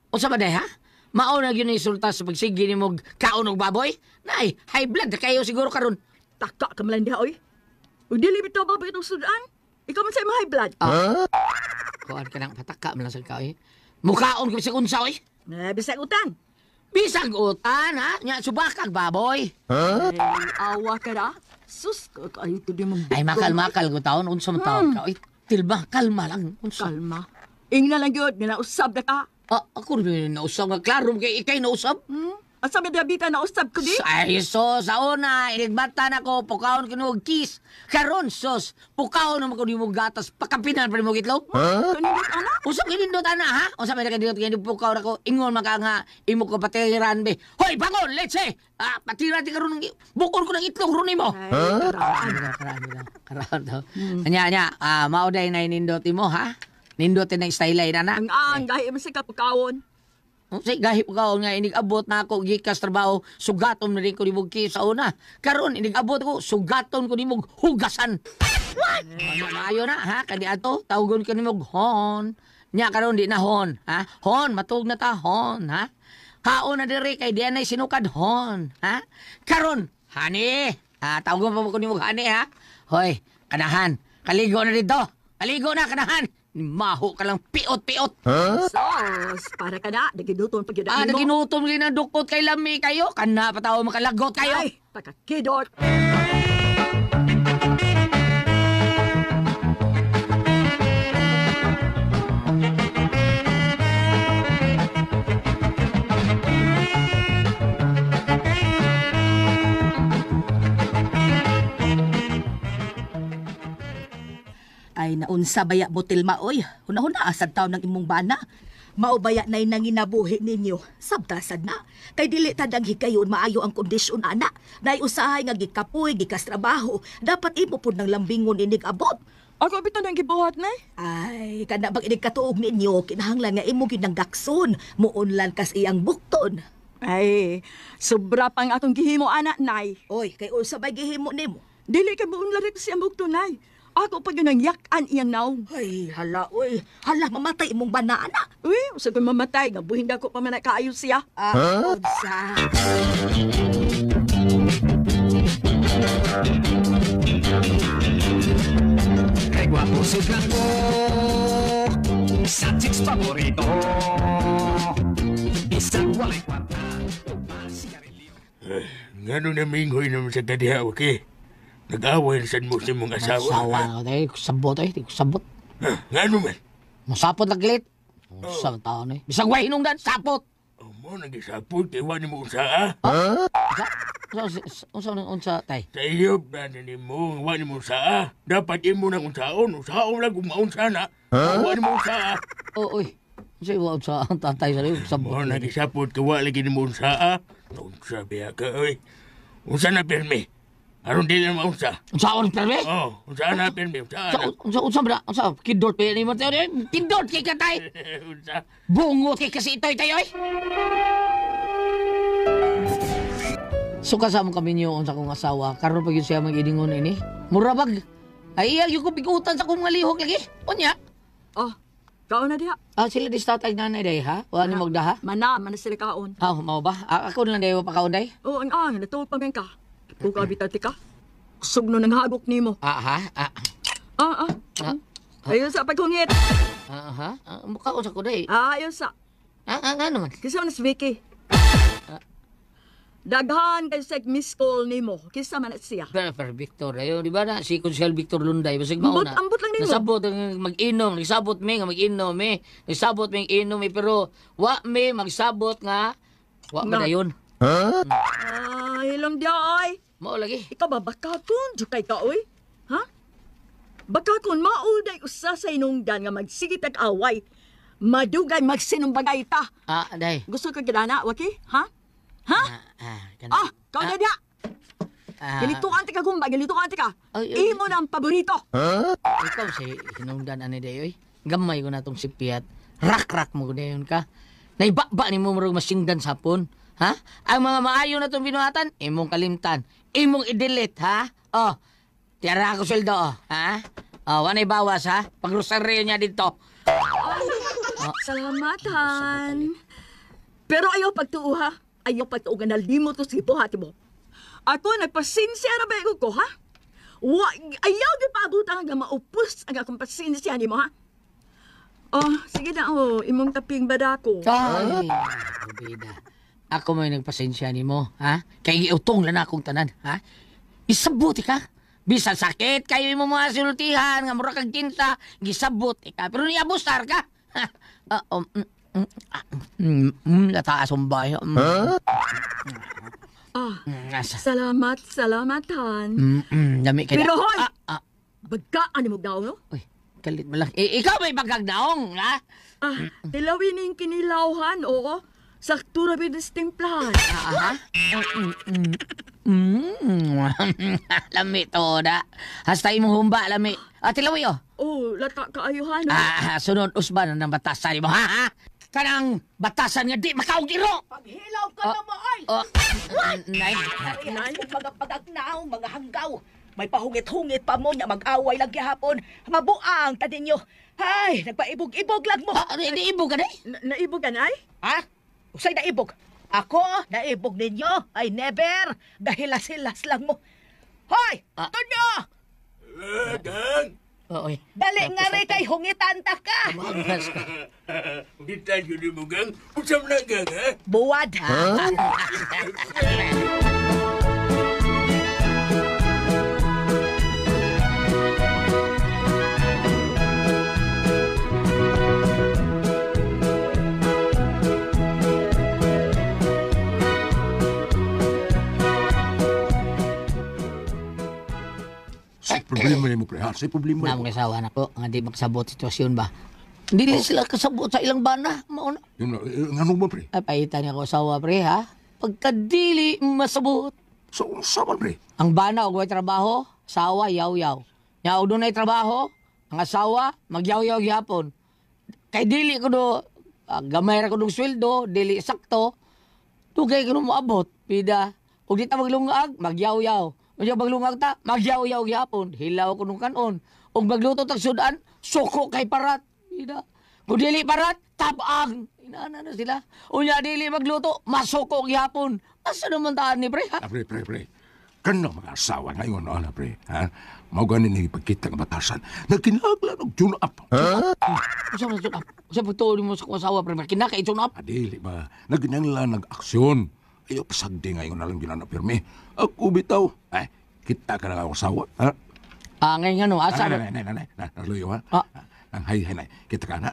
O sa ba day, ha? Mauna yun insulta sa pagsige ni mo kaon og baboy? Nay, high blood na kayo siguro karon.
Taka ka man lang diha, oy. Uy, dili bitaw baboy itong sudan. Ikaw man sa imong high blood.
Ah. Kuan ka nang pataka man lang sa ikaw, eh. Mukaon ka bisag unsa, oy.
Bisag utan.
Bisag utan, ha? Nya, subakag baboy.
Huh? Ay, awa ka ra. Sus, kayo to di mong...
Ay, makal-makal ko taon. Unsa man taon ka. Oy, tilba, kalma lang. Unsa?
Kalma. Ingna lang yun, nga nausab na ka.
Ah, ako rin nausab nga. Klaro, kay ikay nausab.
Asa may dabita nausab ko di?
Ay, so, sa una, inigbata na ko, pukaon ko nung kiss. Karon, sos, pukaon naman ko ni mong gatas, pakapinan pa rin mong itlog.
Huh? Kanindot, ana?
Usap kinindot, ana, ha? Usap may nakindot, kinindot, pukaon ako, ingon maka nga, imo ko patiran, be. Hoy, bangon, let's say! Ah, patiran ti karon ng, bukol ko ng itlog, runin mo.
Ay, karaan.
Karaan, karaan, karaan. Anya, anya, mauday na inindot mo, ha? Nindutin na style ay, nana.
Ang, gahi mo sa kapukawon.
Say, gahi pukawon nga, inigabot na ako, gikas trabaho, sugaton na rin ko ni mong sa una. Karon, inigabot ko, sugaton ko ni mong hugasan. What? Maayo na, ha? Kani ato, tawagon ko ni mong hon. Nya, karon di na hon, ha? Hon, matug na ta, hon, ha? Kaon na diri, kay di anay sinukad, hon, ha? Karon, hani, ha? Tawagon pa mo ko ni mong hani, ha? Hoy, kanahan, kaligo na dito. Kaligo na, kanahan. Maho ka lang, piot-piot.
Huh? Sos, para ka na. Naginutom pag yun.
Ah, naginutom rin ang dukot kay lami kayo. Kana pa tao makalagot kayo.
Ay, pakakidot.
Ay naunsa baya mo tilma oy. Hunahuna asad taon ng imong bana. Maubaya nay nanginabuhi ninyo. Sabtasad na. Kay dili tadang higayon maayo ang kondisyon ana. Nay usahay nga gikapoy gikas trabaho. Dapat imo pud nang lambingon inig abot.
Ako bitaw nang gibuhat nay.
Ay kana bang inig katuog ninyo kinahanglan nga imo gyud nang gakson. Muunlan kas iyang bukton.
Ay, sobra pang atong gihimo ana nay.
Oy, kay unsa bay gihimo nimo?
Dili kay muunlan siyang bukton nay. Ako pag yun ang yakan iyang naong.
Ay, hala, uy. Hala, mamatay imong bana, anak.
Uy, usag ko'y mamatay. Nga buhin na ko pa man kaayo siya.
Ah, huh? Unsa.
Kay gwapo si Blanco, sa chicks paborito. Isang walay kwarta.
Ngano na minghoy naman sa kadiha, okay? Nag-away na saan mo sa mong asawa.
Asawa, ay, sabot, ay, sabot.
Ngano man?
Masapot na gilit. Sa taon eh. Bisag way hinungdan, sapot.
Oh, mo nagisapot, kay wani mo unsa, ah?
Huh? Unsa, unsa, tay?
Sa iyo, plano ni mo, wani mo unsa, ah? Dapat imo nang unsaon, unsaon lang kung maunsa na. Wani mo unsa, ah?
Oh, uy. Unsa, unsa, ang tatay sa iyo, sabot.
Mo nagisapot, kay wala lagi ni mo unsa, ah? Unsa, biya ka, uy. Unsa na, pirmi? Aron di na maunsa.
Unsa on perme?
Oh, unsa na perme? Unsa na?
Unsa unsa ba? Unsa kidort pa ni Marteo? Kidort kay katay.
Unsa?
Bungot kay kasi itoy tayo ay. So kasama kami niyo unsa kong asawa. Karon pag yun siya mag-idingon ini. Mura bag. Ay iya yung ko bigutan sa kong mga lihok lagi. Unya.
Oh, kaon na diha.
Ah, sila di sa tatay nanay day ha? Wa ni magdaha?
Mana, mana sila kaon.
Ah, mao ba? Ako na lang day pa kaon day.
Oh, ang natuog pa man ka. Kung kabita ka, sugno ng hagok nimo.
Ah, ha? Ah.
Ah, ah. Ayun sa paghungit.
Ah, ha? Mukha ko sa kuday.
Ah, ayun sa.
Ah, ah, nga naman.
Kasi ano si Vicky? Daghan kay seg miss call nimo. Kisa man na siya.
Pero Victor, ayo di ba na si Konsehal Victor Lunday basig mao na.
Ambot lang nimo.
Nasabot ang mag-inom, nagsabot mi nga mag-inom mi. Nagsabot mi inom mi pero wa mi magsabot nga wa man dayon.
Huh? Hilom diya ay.
Mao lagi.
Ikaw ba bakakon jud kay ka oy? Ha? Bakakon mauday usa sa hinungdan nga magsigit ag away. Madugay magsinumbagay ta.
Ah, day.
Gusto ka gidana, waki? Ha? Ha? Kau na diya. Gilituan ti ka gumba, gilituan ti ka. Imo na ang paborito.
Huh? Ikaw si hinungdan ani day oy. Gamay ko na tong sipiat. Rak-rak mo dayon ka. Naibaba ni mo murag masingdan sapon. Ha? Ang mga maayo na tong binuhatan, imong kalimtan. Imong i-delete, ha? Oh, tiara ako sweldo, oh. Ha? Oh, wanay bawas, ha? Pag-rosaryo niya dito.
Oh. Salamat, Han. Pero ayaw pagtuo, ha? Ayaw pagtuo nga nalimot ko si buhat mo. Ako, nagpasinsya na ba ko, ha? Ayaw di paabutan nga maupos ang akong pasinsya ni mo, ha? Oh, sige na, oh. Imong taping badako.
Ay, bida. Ako may nagpasensya ni mo, ha? Kay giutong lang akong tanan, ha? Isabot ka. Bisan sakit kayo imo mga sinultihan nga mura kag kinta, gisabot ka. Pero niabusar ka. Nataas ang bayo.
Salamat, salamat, Han.
Dami kay.
Pero hoy! Bagkaan mo daw, no?
Uy, kalit mo lang. Ikaw may bagagdaong, ha?
Tilawin ning kinilawhan, oo. Sakto ra bid timplahan.
Aha. Lami to na. Hasta imong humba lami. Tilawi oh.
Oh, lata kaayuhan.
Sunod usban ng batasan mo, ha? Kanang batasan nga di makaog iro.
Paghilaw ka na mo ay.
Nay.
Nay, mga pagagnaw, mga hanggaw. May pahungit-hungit pa mo nya mag-away lang gihapon. Mabuang ta ninyo. Ay, nagpaibog-ibog lang mo.
Naibog ka day?
Naibog ka nay?
Ha? Usay naibog. Ako, naibog ninyo. Ay, never. Dahilas-hilas lang mo. Hoy! Tonyo!
Gang!
Oy.
Dali nga rin kay hungitan ta ka.
Magas ka.
Hungitan yun mo, gang. Usam na, gang, ha?
Buwad, ha?
Sa problema ni mo, pre, ha? Sa problema.
Namong asawa na ko, nga di makasabot sitwasyon ba? Hindi oh. Sila kasabot sa ilang bana. Mauna.
Yun, ngano ba, pre?
Ay, pahitan niya ko asawa, pre, ha? Pagkadili, masabot.
So, unsa man, pre?
Ang bana, og way trabaho, asawa, yaw-yaw. Nya, og dunay trabaho, ang asawa, magyaw-yaw gihapon. Kay dili ko do, gamay ra ko dong sweldo, dili sakto, dugay ko moabot, pida. Og di ta maglungag, magyaw-yaw. Unya maglungag ta, magyaw-yaw gihapon, hilaw ko nung kanon. Og magluto tag sudan, suko kay parat. Ina. Kung dili parat, tabang. Inaana na sila. Unya dili magluto, masuko gihapon. Asa naman taan ni pre, ha?
Pre, pre, pre. Kanang mga asawa na ingon ana, pre. Ha? Mao gani ni pagkita nga batasan. Nagkinahanglan og tune up.
Ha? Usa man tune up? Usa pagtuo nimo sa asawa pre, kinaka i-tune up?
Dili ba? Nagkinahanglan nag-aksyon. Ayaw pasagdi nga ingon na lang ginana pirmi. Ako bitaw. Ay, kita ka na ako asawa. Ha?
Ngayon nga no, asa
na? Nay, nay, nay, naluyo ha? Nang hay-hay na. Kita ka na.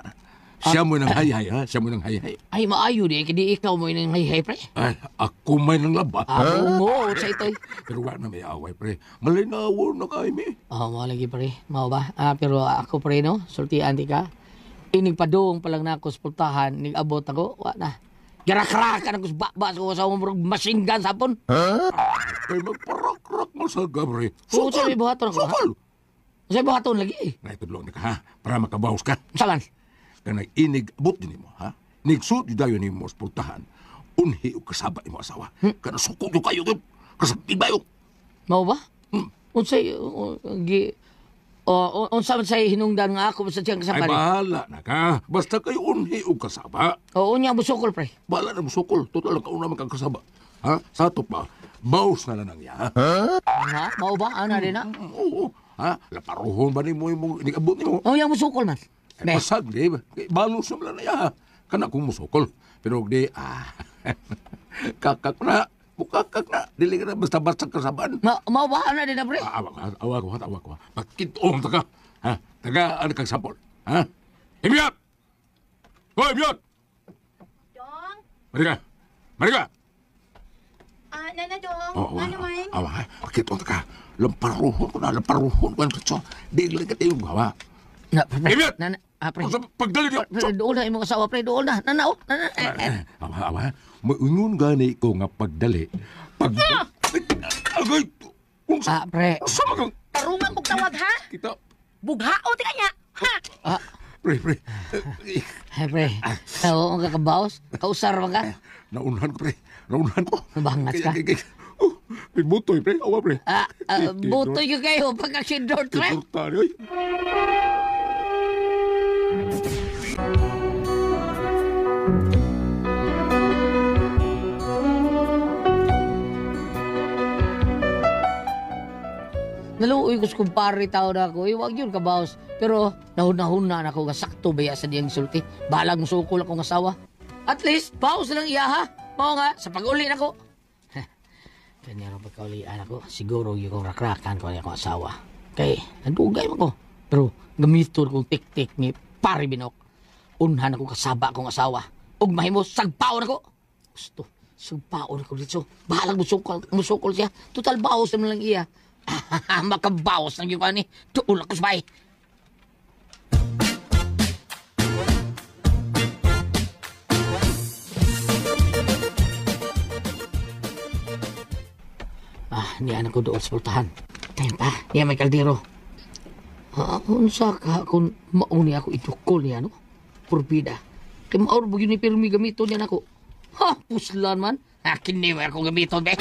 Siya mo nang hay-hay ha? Siya mo nang hay-hay.
Ay, maayo di. Kaya ikaw mo nang hay-hay, pre.
Ay, ako may nang laba.
Ako mo, sa ito'y.
Pero wala na may away, pre. Malinaw na kayo, mi.
Oo, mao lagi, pre. Mao ba? Pero ako, pre, no? Sultian di ka. Inigpadung pa lang na ako sa pultahan. Nigabot ako. Wala na. Garakrakan ako sa baba sa machine gun sapon.
Ha? Ay, magparakrak mo sa gabri.
Sukal! Sa may buhaton ako,
sukal!
Sa may buhaton lagi.
Naitudlong na ka, ha? Para makabawas ka.
Saman?
Kanang inig abot din mo, ha? Nigsuot dayon nimo sa pultahan. Unhi o kasaba imo asawa. Kana sukog yo kayo gyud. Kasabti bayo.
Mao ba? Unsay unsa man say hinungdan nga ako sa siyang kasaba?
Ay bahala na ka. Basta kayo unhi og kasaba.
Oo, unya musukol pre.
Bahala na musukol. Total lang kauna man kang kasaba. Ha? Sa ato pa, baos na lang niya.
Ha? Ha? Mao ba? Ana din na?
Oo. Ha? Laparuhon ba nimo imong inigabot nimo?
Oo, yang musukol man.
Ay, pasag di. Balos na lang niya. Kana kung musukol. Pero di, kakak na. Mukakak na. Dili ka na basta-basta kasabaan.
Mawahan na din na, pre.
Awa ko, awa ko, awa ko. Pagkitoon ta ka. Ha? Taga, ano kang sampol? Ha? Imyot! Hoy, Imyot!
Dong?
Marika! Marika!
Ah, Nana Dong,
Oo,
ano man?
Awa, ha? Pagkitoon ta ka. Lamparuhon ko na, lamparuhon ko. So, dili ka tayo gawa.
Na, pre, pre.
Imyot!
Na, ah, pre.
Pagdali niyo.
Pre, dool na imong asawa, pre. Dool na. Nana, oh. Nana, eh, eh.
Awa, awa. Maingon gani ko nga pagdali. Pag... Agay!
Ah, pre.
Sama kang...
Tarungan kog tawag ha?
Kita.
Bughao ti kanya. Ha?
Ah.
Pre, pre.
Eh, pre. Oo, ang kakabaos. Kausar ba ka?
Naunhan ko, pre. Naunhan ko.
Nabangat ka?
Oh, may butoy, pre. Awa, pre.
Ah, ah, butoy ka kayo pagkakindor, pre.
Kindor, oy.
Naluoy ko sa kumpare tao na ako. Eh, wag yun kabaos. Pero nahunahuna na ako nga sakto baya sa diyang sulti. Balag musukol akong asawa. At least, baos lang iya ha. Mao nga, sa pag-uli na ko. Kanya rin pagkaulian ako, siguro yung kong rakrakan ko akong asawa. Kay, nandugay man ko. Pero gamiton kong tik-tik ni pare Binok. Unhan ako kasaba akong asawa. Ug mahimo, sagpaon ako. Gusto, sagpaon ako dito. Bahalag musukol, siya. Total baos naman lang iya. Makabawas lang yung ani. Tuol ako sa bahay. Ah, niya na ko doon sa pultahan. Tayo pa, niya may kaldero. Ah, unsa ka kung mauni ako idukol niya, no? Purbida. Kay maor yun ni pirmi gamito niya nako. Ha, puslan man. Akin ni ako gamito, be.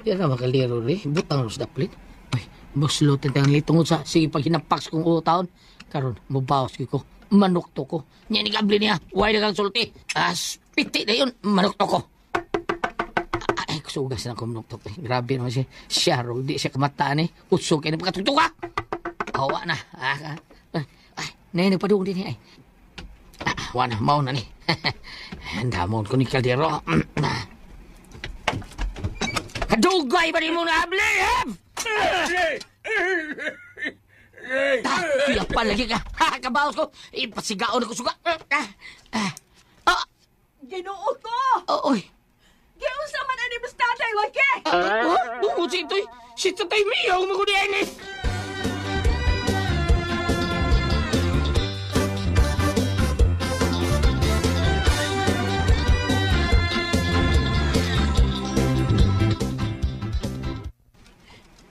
Yan na makaldero rin. Butang ros daplit. Ay, muslutin tayong litungod sa sige pag hinapaks kong utaon. Karon, mubawas ko. Manok to ko. Niya ni gabli niya. Huwag na kang sulti. As, piti na yun. Manok to ko. Ay, kusugas na akong manok to. Ay, grabe naman siya. Siya, ro, di siya kamataan eh. Usog kayo na pagkatuto ka. Awa na. Ah, ah. Ay, nay, nagpadung din eh. Ay. Ah, wa na, mao na ni. Andamon ko ni Caldero. Kadugay ba ni mo na abli, ha? Ah, pa lagi ka. Ha, kabaos ko. Ipasigaon ako suga. Ah, ah,
Ginoo ko!
Oh, oy.
Giunsa man ani mas tatay wake?
Ah, bungod sa ito'y. Si tatay Mio, magudi ni.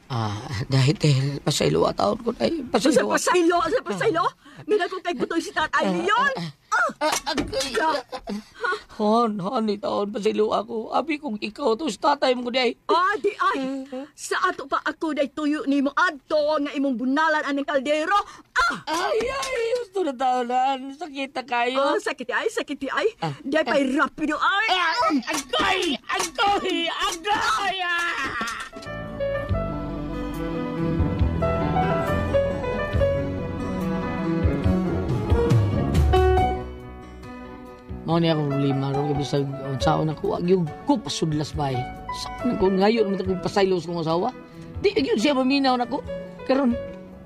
Ah, dahil dahil pasaylo taon ko dahil
Sa
pasaylo.
pasaylo, sa pasaylo. Mina ko kay butoy si tatay Leon.
Ah, Hon, hon, ni taon pasaylo ako. Abi kung ikaw to sa tatay mo ko dahil.
Ah, di ay. Sa ato pa ako day tuyo nimo adto nga imong bunalan aning kaldero. Ah!
Ay, ay, gusto na taonan. Sakit na kayo.
Ah, sakit ay, sakit ay. Di pa'y rapido ay.
Agoy! Agoy! Agoy! Ah! Mao ni akong problema ron kay bisag unsaon ako ag yung ko pasudlas bay. Sa ko ngayon man akong pasaylo sa kong asawa. Di gyud siya maminaw nako. Karon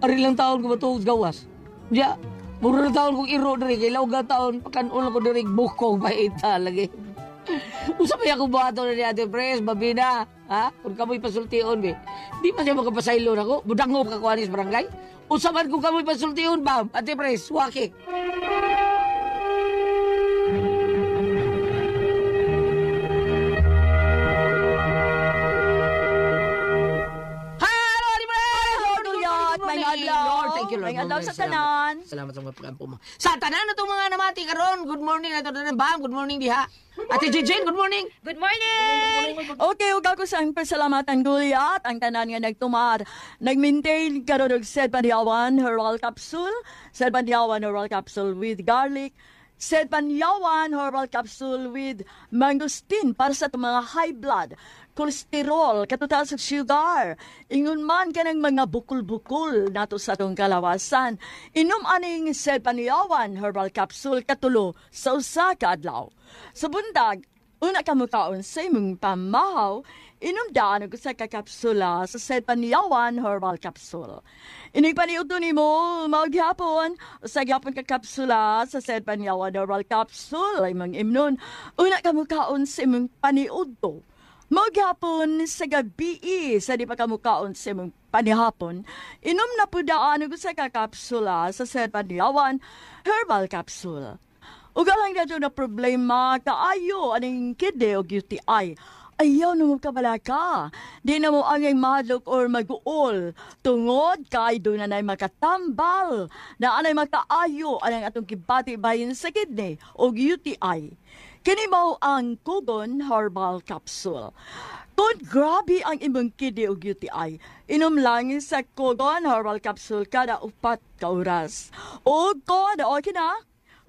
ari lang taon ko matuog sa gawas. Diya, mura na taon kong iro diri kay laog taon pakan-on ko diri bukog baita lagi. Usa pa akong buhaton na ni Ate Pres, babina. Ha? Kung kamoy pasultion, be. Di man siya makapasaylo nako. Budangop ka kuhanis barangay. Usa man kung kamoy pasultion, bam. Ate Pres, waki.
Hello, Ate Pres! Lord, may adlaw.
Lord, thank you, Lord.
May adlaw sa
Salamat.
tanan.
Salamat sa mga pag-ampo mo. Sa tanan na itong mga namati karon. Good morning na ito tanan. Bam, good morning diha. Ate Jejane, good morning.
Good morning!
Okay, ug ako sa ang pasalamatan Gulyat, ang tanan nga nagtumar. Nag-maintain karon og Sed Bandiawan Herbal Capsule, Sed Bandiawan Herbal Capsule with garlic, Said Panyawan Herbal Capsule with mangosteen para sa itong mga high blood, cholesterol, katutal sa sugar. Ingon man kanang mga bukol-bukol nato sa atong kalawasan. Inom aning Said Panyawan Herbal Capsule katulo sa usa ka adlaw. Sa bundag, una ka mukaon sa imong pamahaw, inom daan og usa ka kapsula sa Said Panyawan Herbal Capsule. Inig paniudto nimo mao gihapon, usa gihapon ka kapsula sa Said Panyawan Herbal Capsule ay imong imnon. Una ka mukaon sa imong paniudto. Mao gihapon sa gabi sa di pa ka mukaon sa imong panihapon, inom na pud daan og usa ka kapsula sa Said Panyawan Herbal Capsule. Ug alang nato na problema kaayo aning kidney o UTI. Ayaw na mo kabalaka. Di na mo angay mahadlok or mag-uol. Tungod kay doon na na'y makatambal na anay makaayo anang atong gibati bahin sa kidney o UTI. Kini mao ang Kogon Herbal Capsule. Kung grabe ang imong kidney o UTI, inom lang sa Kogon Herbal Capsule kada 4 ka oras. O kon, okay na?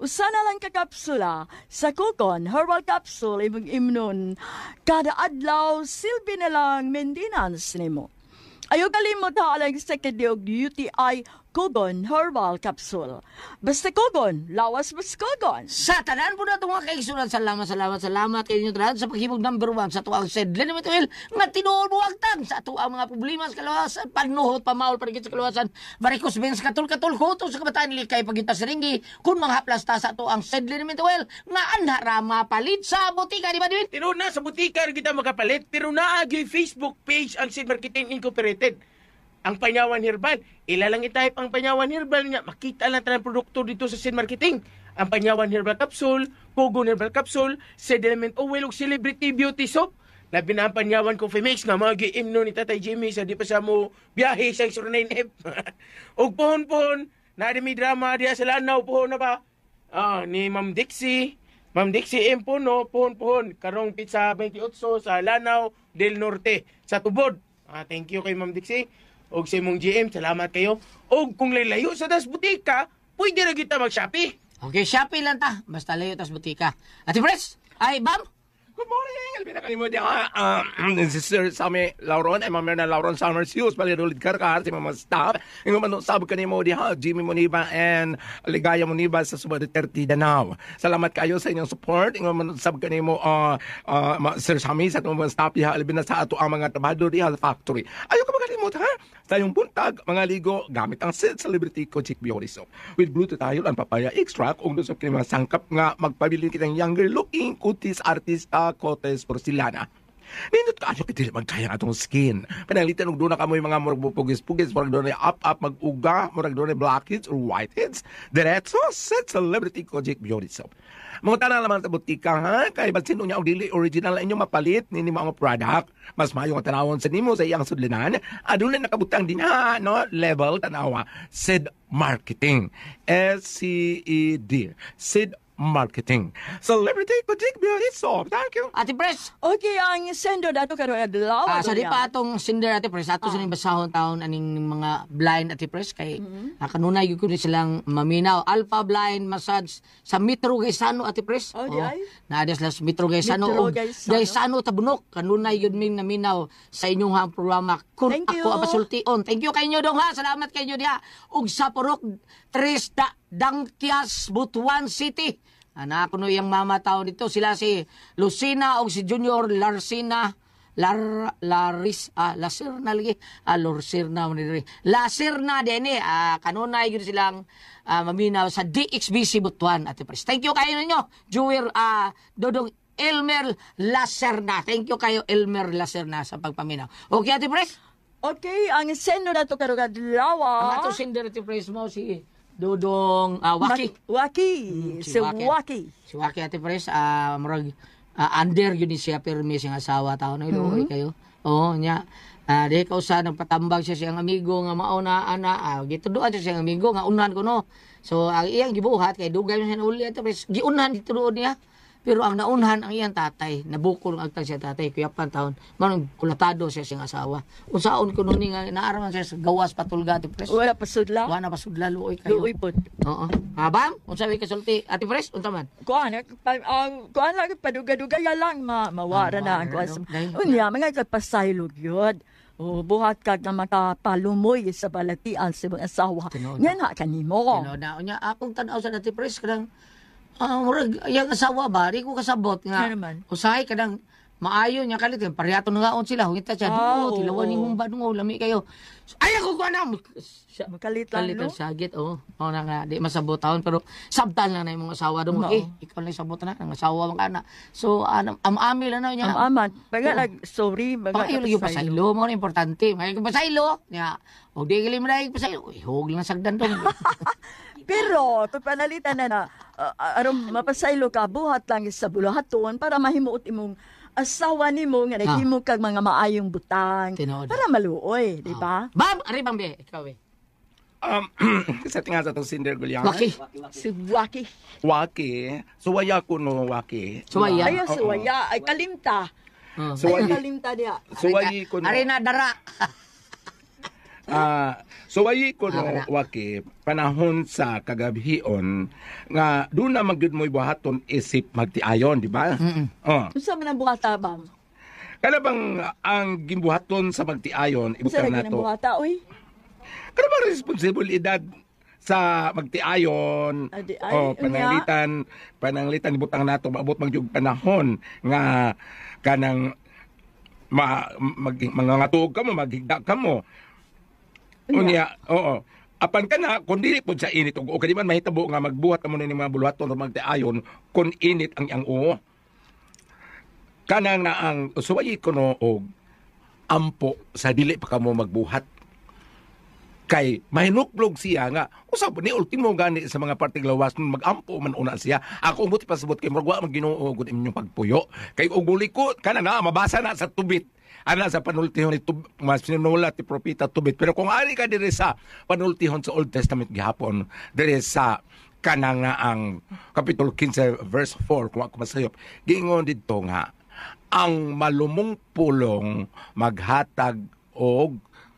Usa na lang ka kapsula sa Kogon Herbal Capsule imong imnon. Kada adlaw, silbi na lang maintenance nimo. Ayaw kalimot ha alang sa kidney og UTI Kogon Herbal Capsule. Basta Kogon, lawas mas Kogon.
Sa tanan po na itong mga kaigsunan, salamat, salamat, salamat kayo tanan sa paghimog number 1 sa tuang Said Liniment Oil nga tinuod mo agtang sa tuang mga problema sa kalawasan, panuhot, pamaol, parigit sa kalawasan, varicose veins, katul-katul, kuto sa kabataan, likay, pagita sa ringgi, kung mga haplasta sa tuang Said Liniment Oil nga anhara mapalit sa butika, di ba, Dwin?
Pero na sa butika rin kita makapalit, pero naagyo'y Facebook page ang Said Marketing Incorporated. Ang Panyawan Herbal. Ila lang i-type ang Panyawan Herbal niya. Makita lang tanang produkto dito sa Said Marketing. Ang Panyawan Herbal Capsule, Kogon Herbal Capsule, Said Element Oil ug Celebrity Beauty Soap. Labi na ang Panyawan Coffee Mix nga mga giimno ni Tatay Jimmy sa di pa sa mo biyahe sa 09F. Ug pohon-pohon, naa mi drama diha sa Lanao, pohon na ba? Ni Ma'am Dixie. Ma'am Dixie M. Puno, pohon-pohon, karong pizza 28 sa Lanao del Norte, sa Tubod. Thank you kay Ma'am Dixie. Og sa imong GM, salamat kayo. Og kung layo sa das butika, pwede ra kita mag-Shopee.
Okay, Shopee lang ta. Basta layo tas butika. Ate Pres, ay, Bam!
Good morning! Alvin na kanimo diha. Si Sir Sammy Lauron, ay Ma'am Myrna Lauron Summers Hughes, Valladolid Karkar, si Mama Staff. Ingon man usab kanimo diha, Jimmy Moniba and Ligaya Moniba sa Suba Duterte Danao. Salamat kayo sa inyong support. Ingon man usab kanimo Sir Sammy sa atong mga staff diha, albi na sa ato ang mga trabahador diha sa factory. Ayaw ka makalimot ha. Sa iyong buntag, mga ligo, gamit ang Said Celebrity Kojic Beauty Soap. With glutathione and papaya extract, ug doon sa mga sangkap nga magpabilin kitang younger looking kutis artista Cotes Porcelana. Nindot ka ayo dili magkaya ang atong skin. Pananglitan og doon na kamoy mga murag pugis-pugis, murag doon up-up mag-uga, murag doon blackheads or whiteheads. Diretso sa Celebrity Kojic Beauty Soap. Mga tanan naman sa butika ha, kay basin niya og dili original inyo mapalit nini mga product. Mas maayo nga tanawon sa nimo sa iyang sudlinan. Aduna nakabutang din ha, no level tanawa. Said Marketing. SCED. Said Marketing. Celebrity Kojic Beauty Soap. Thank you.
Ate Pres.
Okay, ang sender dato karon adlaw.
Sa di pa atong sender Ate Pres, ato sa ning basahon taon aning mga blind Ate Pres kay kanunay gyud ko ni silang maminaw. Alpha Blind Massage sa Metro Gaisano Ate Pres.
Oh, di ay.
Naa sila sa Metro Gaisano
Metro
og
Gaisano.
Gaisano Tabunok. Kanunay gyud ming naminaw sa inyong ha programa. Kun
Thank
ako
you.
ang pasultion. Thank you kay inyo dong ha. Salamat kay inyo diha. Ug sa Purok Tres Dangtias, Butuan City. Anak ko no iyang mama tao dito. Sila si Lucina o si Junior Larcina. Laris, Lasirna lagi. Lorsirna mo nila. Lasirna din eh. Kanunay yun silang maminaw sa DXBC Butuan. Ate Pres. Thank you kayo ninyo. Jewer, Dodong Elmer Laserna. Thank you kayo Elmer Laserna sa pagpaminaw. Okay, Ate Pres?
Okay, ang sender nato karon adlaw.
Ang ato sender Ate Pres mo si Dodong Waki.
Waki. Si Waki.
Si Waki Ate Pres, murag under yun ni siya pirmi siyang asawa tao na iluoy kayo. Oo, niya. Di ka usa nagpatambag siya siyang amigo nga mauna ana, gituduan siya siyang amigo nga unan ko no. So ang iyang gibuhat kay dugay man siya nauli Ate Pres, giunan gituduon niya. Pero ang naunhan ang iyang tatay, nabukol ang agtang siya tatay, kuyapan taon, manong kulatado siya siyang asawa. Unsaon ko nun nga naaraman siya sa gawas patulga Ate Pres.
Wala pasudla.
Wala pasudla luoy kayo.
Luoy pod.
Oo. Ha bam, unsa may kasulti Ate Pres, unsa man?
Kuan, kuan lang paduga-duga ya lang mawara na ang kuan. Unya mga kapasaylog yun. O, buhat ka nga makapalumoy sa balatian sa mga asawa.
Tinuod.
Nga na kanimo.
Tinuod na unya akong tan-aw sa Ate Pres kanang murag iyang asawa ba di ko kasabot nga.
Nga naman.
Usahay kanang maayo niya kalit parehato nga on sila hungita siya.
Ah,
Oo, tilawan
oo.
ni humba nung lami kayo. Ay ako ko na.
Makalit lang
Kalit
no.
ang sagit, oo. Oo na nga, di masabot taon, pero sabtan lang na yung mga asawa doon.
Oo.
Eh, ikaw lang sabot na, ang asawa mga anak. So, am-ami lang na niya.
Am-aman. Baga
Oo.
nag sorry, baga
Pakayo lagi pasaylo, mo na importante. May pasaylo. Nya, og di gali mo na pasaylo. Uy, hug lang sagdan dong.
Pero kung panalitan na na aron mapasaylo ka buhat lang sa buluhaton para mahimuot imong asawa nimo nga naghimo kag mga maayong butang
Tinuod.
para maluoy, di ba?
Bam, ari bang be, ikaw eh.
Sa tinga sa itong Cinder Gulyan.
Waki.
Si Waki.
Waki. Suwaya ko no, Waki.
Suwaya?
Ay, suwaya. Ay, kalimta. Ay,
Suwayi.
kalimta niya.
Suwayi ko no.
Ari na dara.
Suwayi ko no, Waki, panahon sa kagabhion, nga doon na magyud mo'y buhaton isip magtiayon, di ba? Oh.
Unsa man ang buhata bang?
Kana bang ang gimbuhaton sa magtiayon,
Unsa
ibutang
lagi ng
nato.
buhata, oy?
Kana bang responsibilidad sa magtiayon?
Adi, ay,
O
unya.
pananglitan ibutang nato maabot man gyud panahon nga kanang mangangatuog ka mo, maghigda ka mo. Unya, oo. Apan ka na, kung dili po sa init, o kadi man mahitabo nga magbuhat mo ni mga buluhaton o magtiayon, kung init ang iyang oo. Kanang na ang suwayi ko no og ampo sa dili pa kamo magbuhat. Kay mahinuklog siya nga usab ni ultimo gani sa mga parting lawas nun magampo man una siya. Ako buti pasabot kay murag wa man Ginoo gud inyong pagpuyo. Kay og ko kana na mabasa na sa tubit. Ana sa panultihon ni mas sinulat ni propeta tubit. Pero kung ari ka diri sa panultihon sa Old Testament gihapon diri sa kanang nga ang Kapitulo 15 verse 4 kung ako masayop giingon didto nga ang malumong pulong maghatag og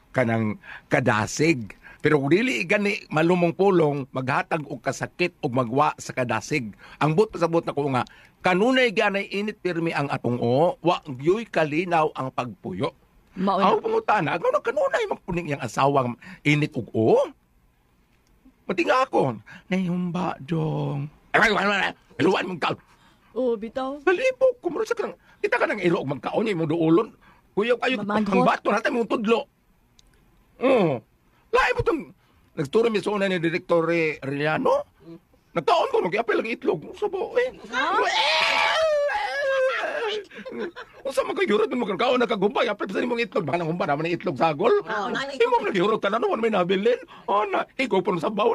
kanang kadasig. Pero kung dili gani malumong pulong maghatag og kasakit og magwa sa kadasig. Ang but pasabot na ko nga kanunay ganay init pirmi ang atong o, wa gyoy kalinaw ang pagpuyo.
Mao na.
Ang pangutana, ngano kanunay magpuning iyang asawang init og o? Pati nga ako, nahihumba dong. Ay, ay, ay, ay, iluwan mong kaon.
Oh, bitaw.
Malibog, kumuro sa kanang, kita ka ng ilo og magkaon niya, imong duulon. Kuya, kayo, ang bato natin mong tudlo. Oo. Lain mo itong, nagturo mi sa una ni Direktor Riliano. Nagkaon ko, mag-apel ang itlog. Usa ba, eh. Usa man kayo, yurot mo kaon nakagumbay, apel sa imong itlog. Baka nang humba naman ang itlog sagol. Imo man nagyurot ka na, no, may nabilin. Oh, na, ikaw po sa baw.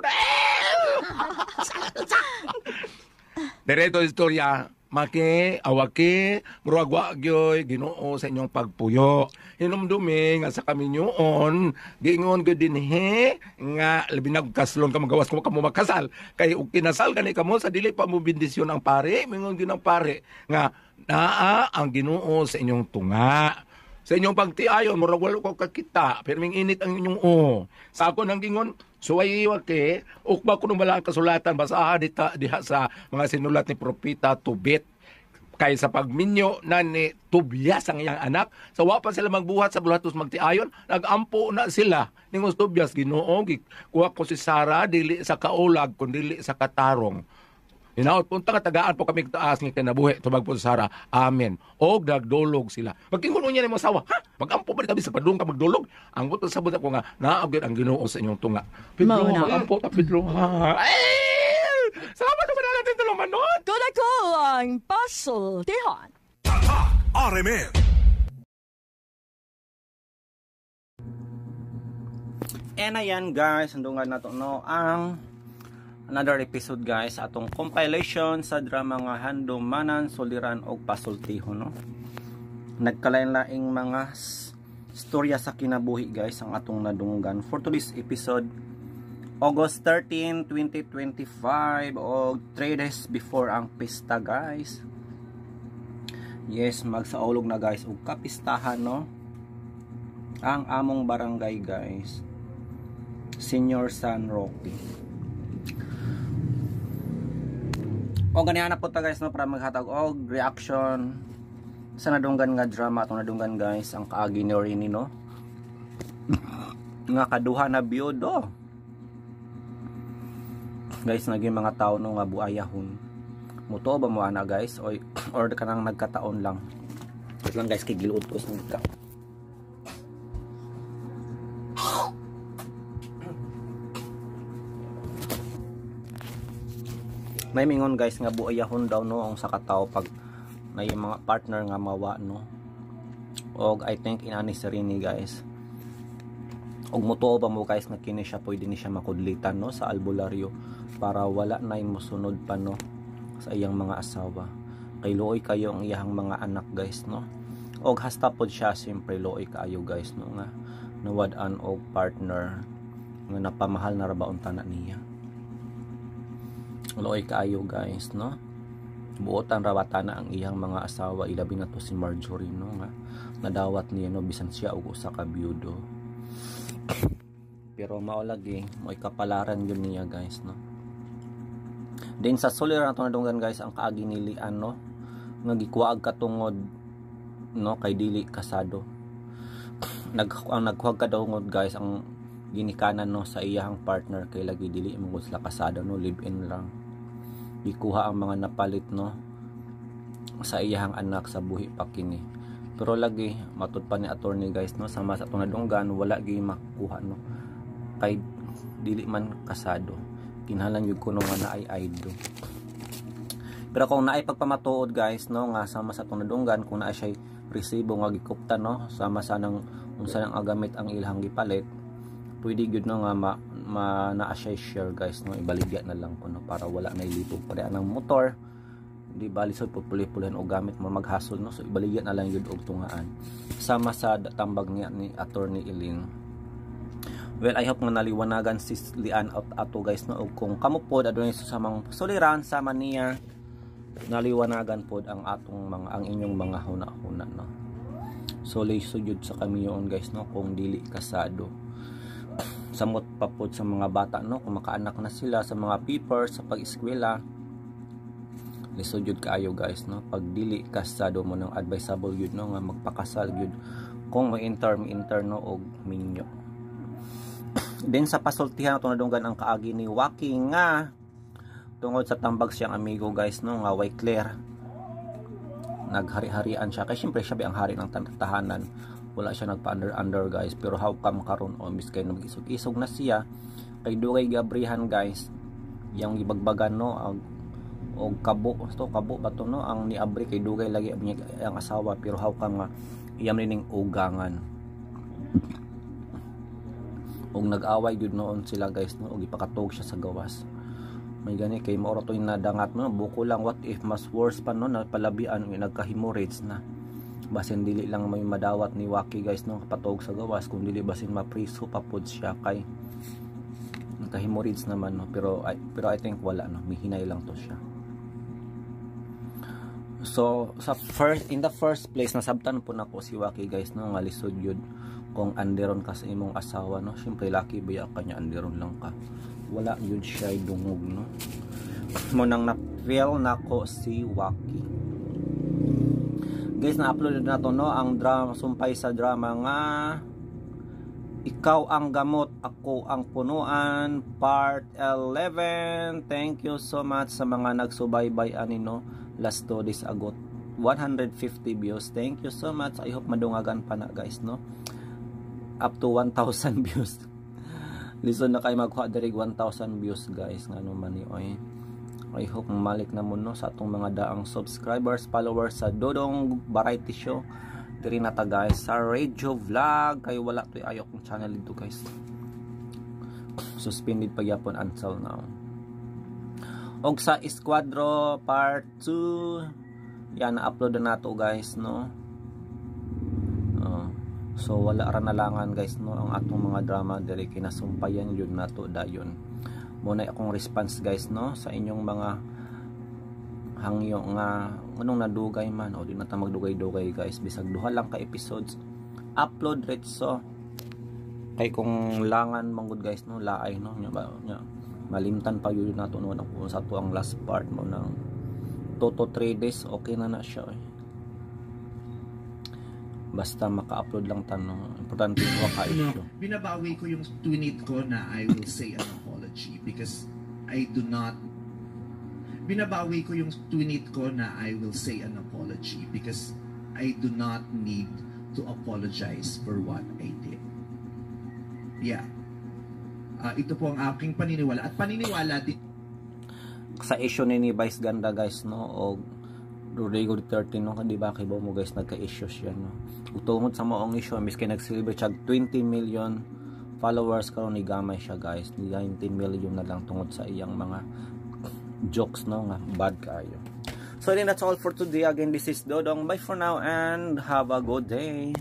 Diretso istorya, maki, awaki, murag wa gyoy Ginoo sa inyong pagpuyo. Hinumdumi nga sa kaminyoon, giingon gyud dinhi nga labi na kaslon ka magawas kung kamo makasal. Kay og kinasal gani kamo sa dili pa mo bendisyon ang pare, mingon gyud ang pare nga naa ang Ginoo sa inyong tunga. Sa inyong pagtiayon, murag walo ko kakita, pero ming init ang inyong o. Sa ako nang gingon, suway wake, ukba ko nung wala ang kasulatan, basaha dita, diha sa mga sinulat ni Propeta Tubit. Kay sa pagminyo na ni Tobias ang iyang anak, sa wa pa sila magbuhat sa bulatos magtiayon, nagampo na sila. Ningos Tobias, Ginoo, kuha ko si Sara, dili sa kaulag, kun dili sa katarong. Hinaot punta ka tagaan po kami taas nga kinabuhi tubag po sa Sara. Amen. Og nagdulog sila. Pagkingon niya ni mo asawa, ha? Magampo pa kami sa padung ka magdulog. Ang buto sabot ako nga naag gyud ang Ginoo sa inyong tunga. Pedro,
Mao na.
magampo ta Pedro. Ha? Ay! Salamat sa natin tulumanon.
Kuna ko ang pasultihan.
RMN.
And ayan guys, sandungan nato no ang another episode guys atong compilation sa drama nga Handumanan, Suliran og Pasultihon no. Nagkalain-laing mga storya sa kinabuhi guys ang atong nadunggan for today's episode, August 13, 2025 og 3 days before ang pista guys. Yes, magsaulog na guys og kapistahan no. Ang among barangay guys, Senior San Roque. O ganihan na po ta guys no, para maghatag og reaction sa nadunggan nga drama atong nadunggan guys, ang kaagi ni Rene no, nga kaduha na biyudo guys. Naging mga tao no nga buayahon, mutuo ba mo ana guys, or kanang nagkataon lang? Wait lang guys, kay giluod ko sa ka. May mingon guys nga buayahon daw no ang sa katao pag na yung mga partner nga mawa no. Og I think inani si Rene guys. Og mutuo ba mo guys nga kini siya pwede ni siya makudlitan no sa albularyo para wala na musunod pa no sa iyang mga asawa. Kay luoy kayo ang iyang mga anak guys no. Og hasta pod siya siyempre luoy kaayo guys no nga nawad-an og partner nga napamahal na ra ba unta na niya. Luoy kaayo guys no. Buotan ra bata na ang iyang mga asawa, ilabi na to si Marjorie no nga nadawat niya no bisan siya og usa ka biyudo. Pero mao lagi mo'y kapalaran yun niya guys no. Then sa suliran ato nadunggan guys ang kaagi ni Lian no nga gikuwaag katungod no kay dili kasado. Ang nagkuwag kadungod guys ang ginikanan no sa iyang partner kay lagi dili mo sila kasado no, live in lang. Gikuha ang mga napalit no sa iyang anak sa buhi pa kini. Pero lagi matud pa ni attorney guys no, sama sa atong nadunggan wala gyud makuha no kay dili man kasado. Kinahanglan gyud kuno nga naay ID. Pero kung naay pagpamatuod guys no nga sama sa atong nadunggan, kung naa siya resibo nga gikupta no sama sa nang unsa nang agamit ang ilang gipalit, pwede gyud no nga ma naa siya share guys no, ibaligya na lang kuno para wala na ilipog pare anang motor. Di ba lisod pupuli-pulihan og gamit mo maghasol no, so ibaligya na lang gyud og tungaan sama sa tambag niya ni attorney Eileen. Well, I hope nga naliwanagan si Lian at ato guys no, og kung kamo pod adunay susamang suliran sama niya, naliwanagan pod ang atong mga ang inyong mga huna-huna no. So lisod jud sa kamiyon guys no kung dili kasado. Samot pa pod sa mga bata no kung makaanak na sila sa mga papers sa pag-eskwela. Lisod jud kaayo guys no pag dili kasado mo nang advisable jud no nga magpakasal jud kung mo-enter no og minyo. Then sa pasultihan ato nadunggan ang kaagi ni Waki nga tungod sa tambag siyang amigo guys no nga way clear. Naghari-harian siya kay syempre siya ang hari ng tahanan. Wala siya nagpa-under guys, pero how come karon o miss kay nag-isog-isog na siya kay dugay gabrihan guys yang gibagbagan no og kabo to kabo ba to no ang niabri kay dugay lagi ang asawa, pero how come nga iyam nining ugangan. Og nag-away gyud noon sila guys no, og ipakatog siya sa gawas. May gani kay mao ra toy nadangat no, buko lang what if mas worse pa no na palabian og nagka-hemorrhoids na. Basin dili lang may madawat ni Waki guys no patog sa gawas, kung dili basin mapriso pa pod siya kay nagka-hemorrhoids naman no, pero I think wala no, mihinay lang to siya. So sa first in the first place nasabtan po nako si Waki guys no nga lisod yun kung anderon ka sa imong asawa no, syempre laki baya kanya anderon lang ka, wala yun siya dungog no. Mo nang na-feel nako si Waki guys. Na-upload na to no ang drama sumpay sa drama nga Ikaw ang Gamot, Ako ang Punuan part 11. Thank you so much sa mga nagsubaybay ani no last 2 days ago, 150 views. Thank you so much. I hope madungagan pa na guys no, up to 1,000 views. Listen na kayo magkuha diri 1,000 views guys ngano man ni oy. I hope malik na mo no sa atong mga daang subscribers, followers sa Dodong Variety Show. Diri na ta guys sa Radio Vlog kay wala toy ayo kong channel dito guys. Suspended pagyapon until now. Og sa Esquadro part 2 yan na-upload na nato guys no. So wala ra nalangan guys no ang atong mga drama diri kinasumpayan yun nato dayon. Mo na akong response guys no sa inyong mga hangyo nga Nganong nadugay man o di na ta magdugay-dugay, guys, bisag duha lang ka episodes, upload retso kay kung langan manggod, guys, no, laay, no, nya ba nya malimtan pa yun nato, no, kung sa to ang last part mo ng 2 to 3 days, okay na na siya, eh. Basta maka-upload lang tanong, importante wa ka issue.
Binabawi ko yung tweet ko na I will say an apology because I do not. Binabawi ko yung tweet ko na I will say an apology because I do not need to apologize for what I did. Yeah. Ito po ang aking paniniwala at paniniwala din
Sa issue ni Vice Ganda, guys, no, o Rodrigo Duterte, no, di ba, kibaw mo, guys, nagka-issue siya, no. Ug tungod sa maong issue, miski nag-celebrate siya 20 million followers, karon ni gamay siya, guys, ni 19 million na lang tungod sa iyang mga jokes, no, nga bad kaayo. So then that's all for today. Again, this is Dodong. Bye for now and have a good day.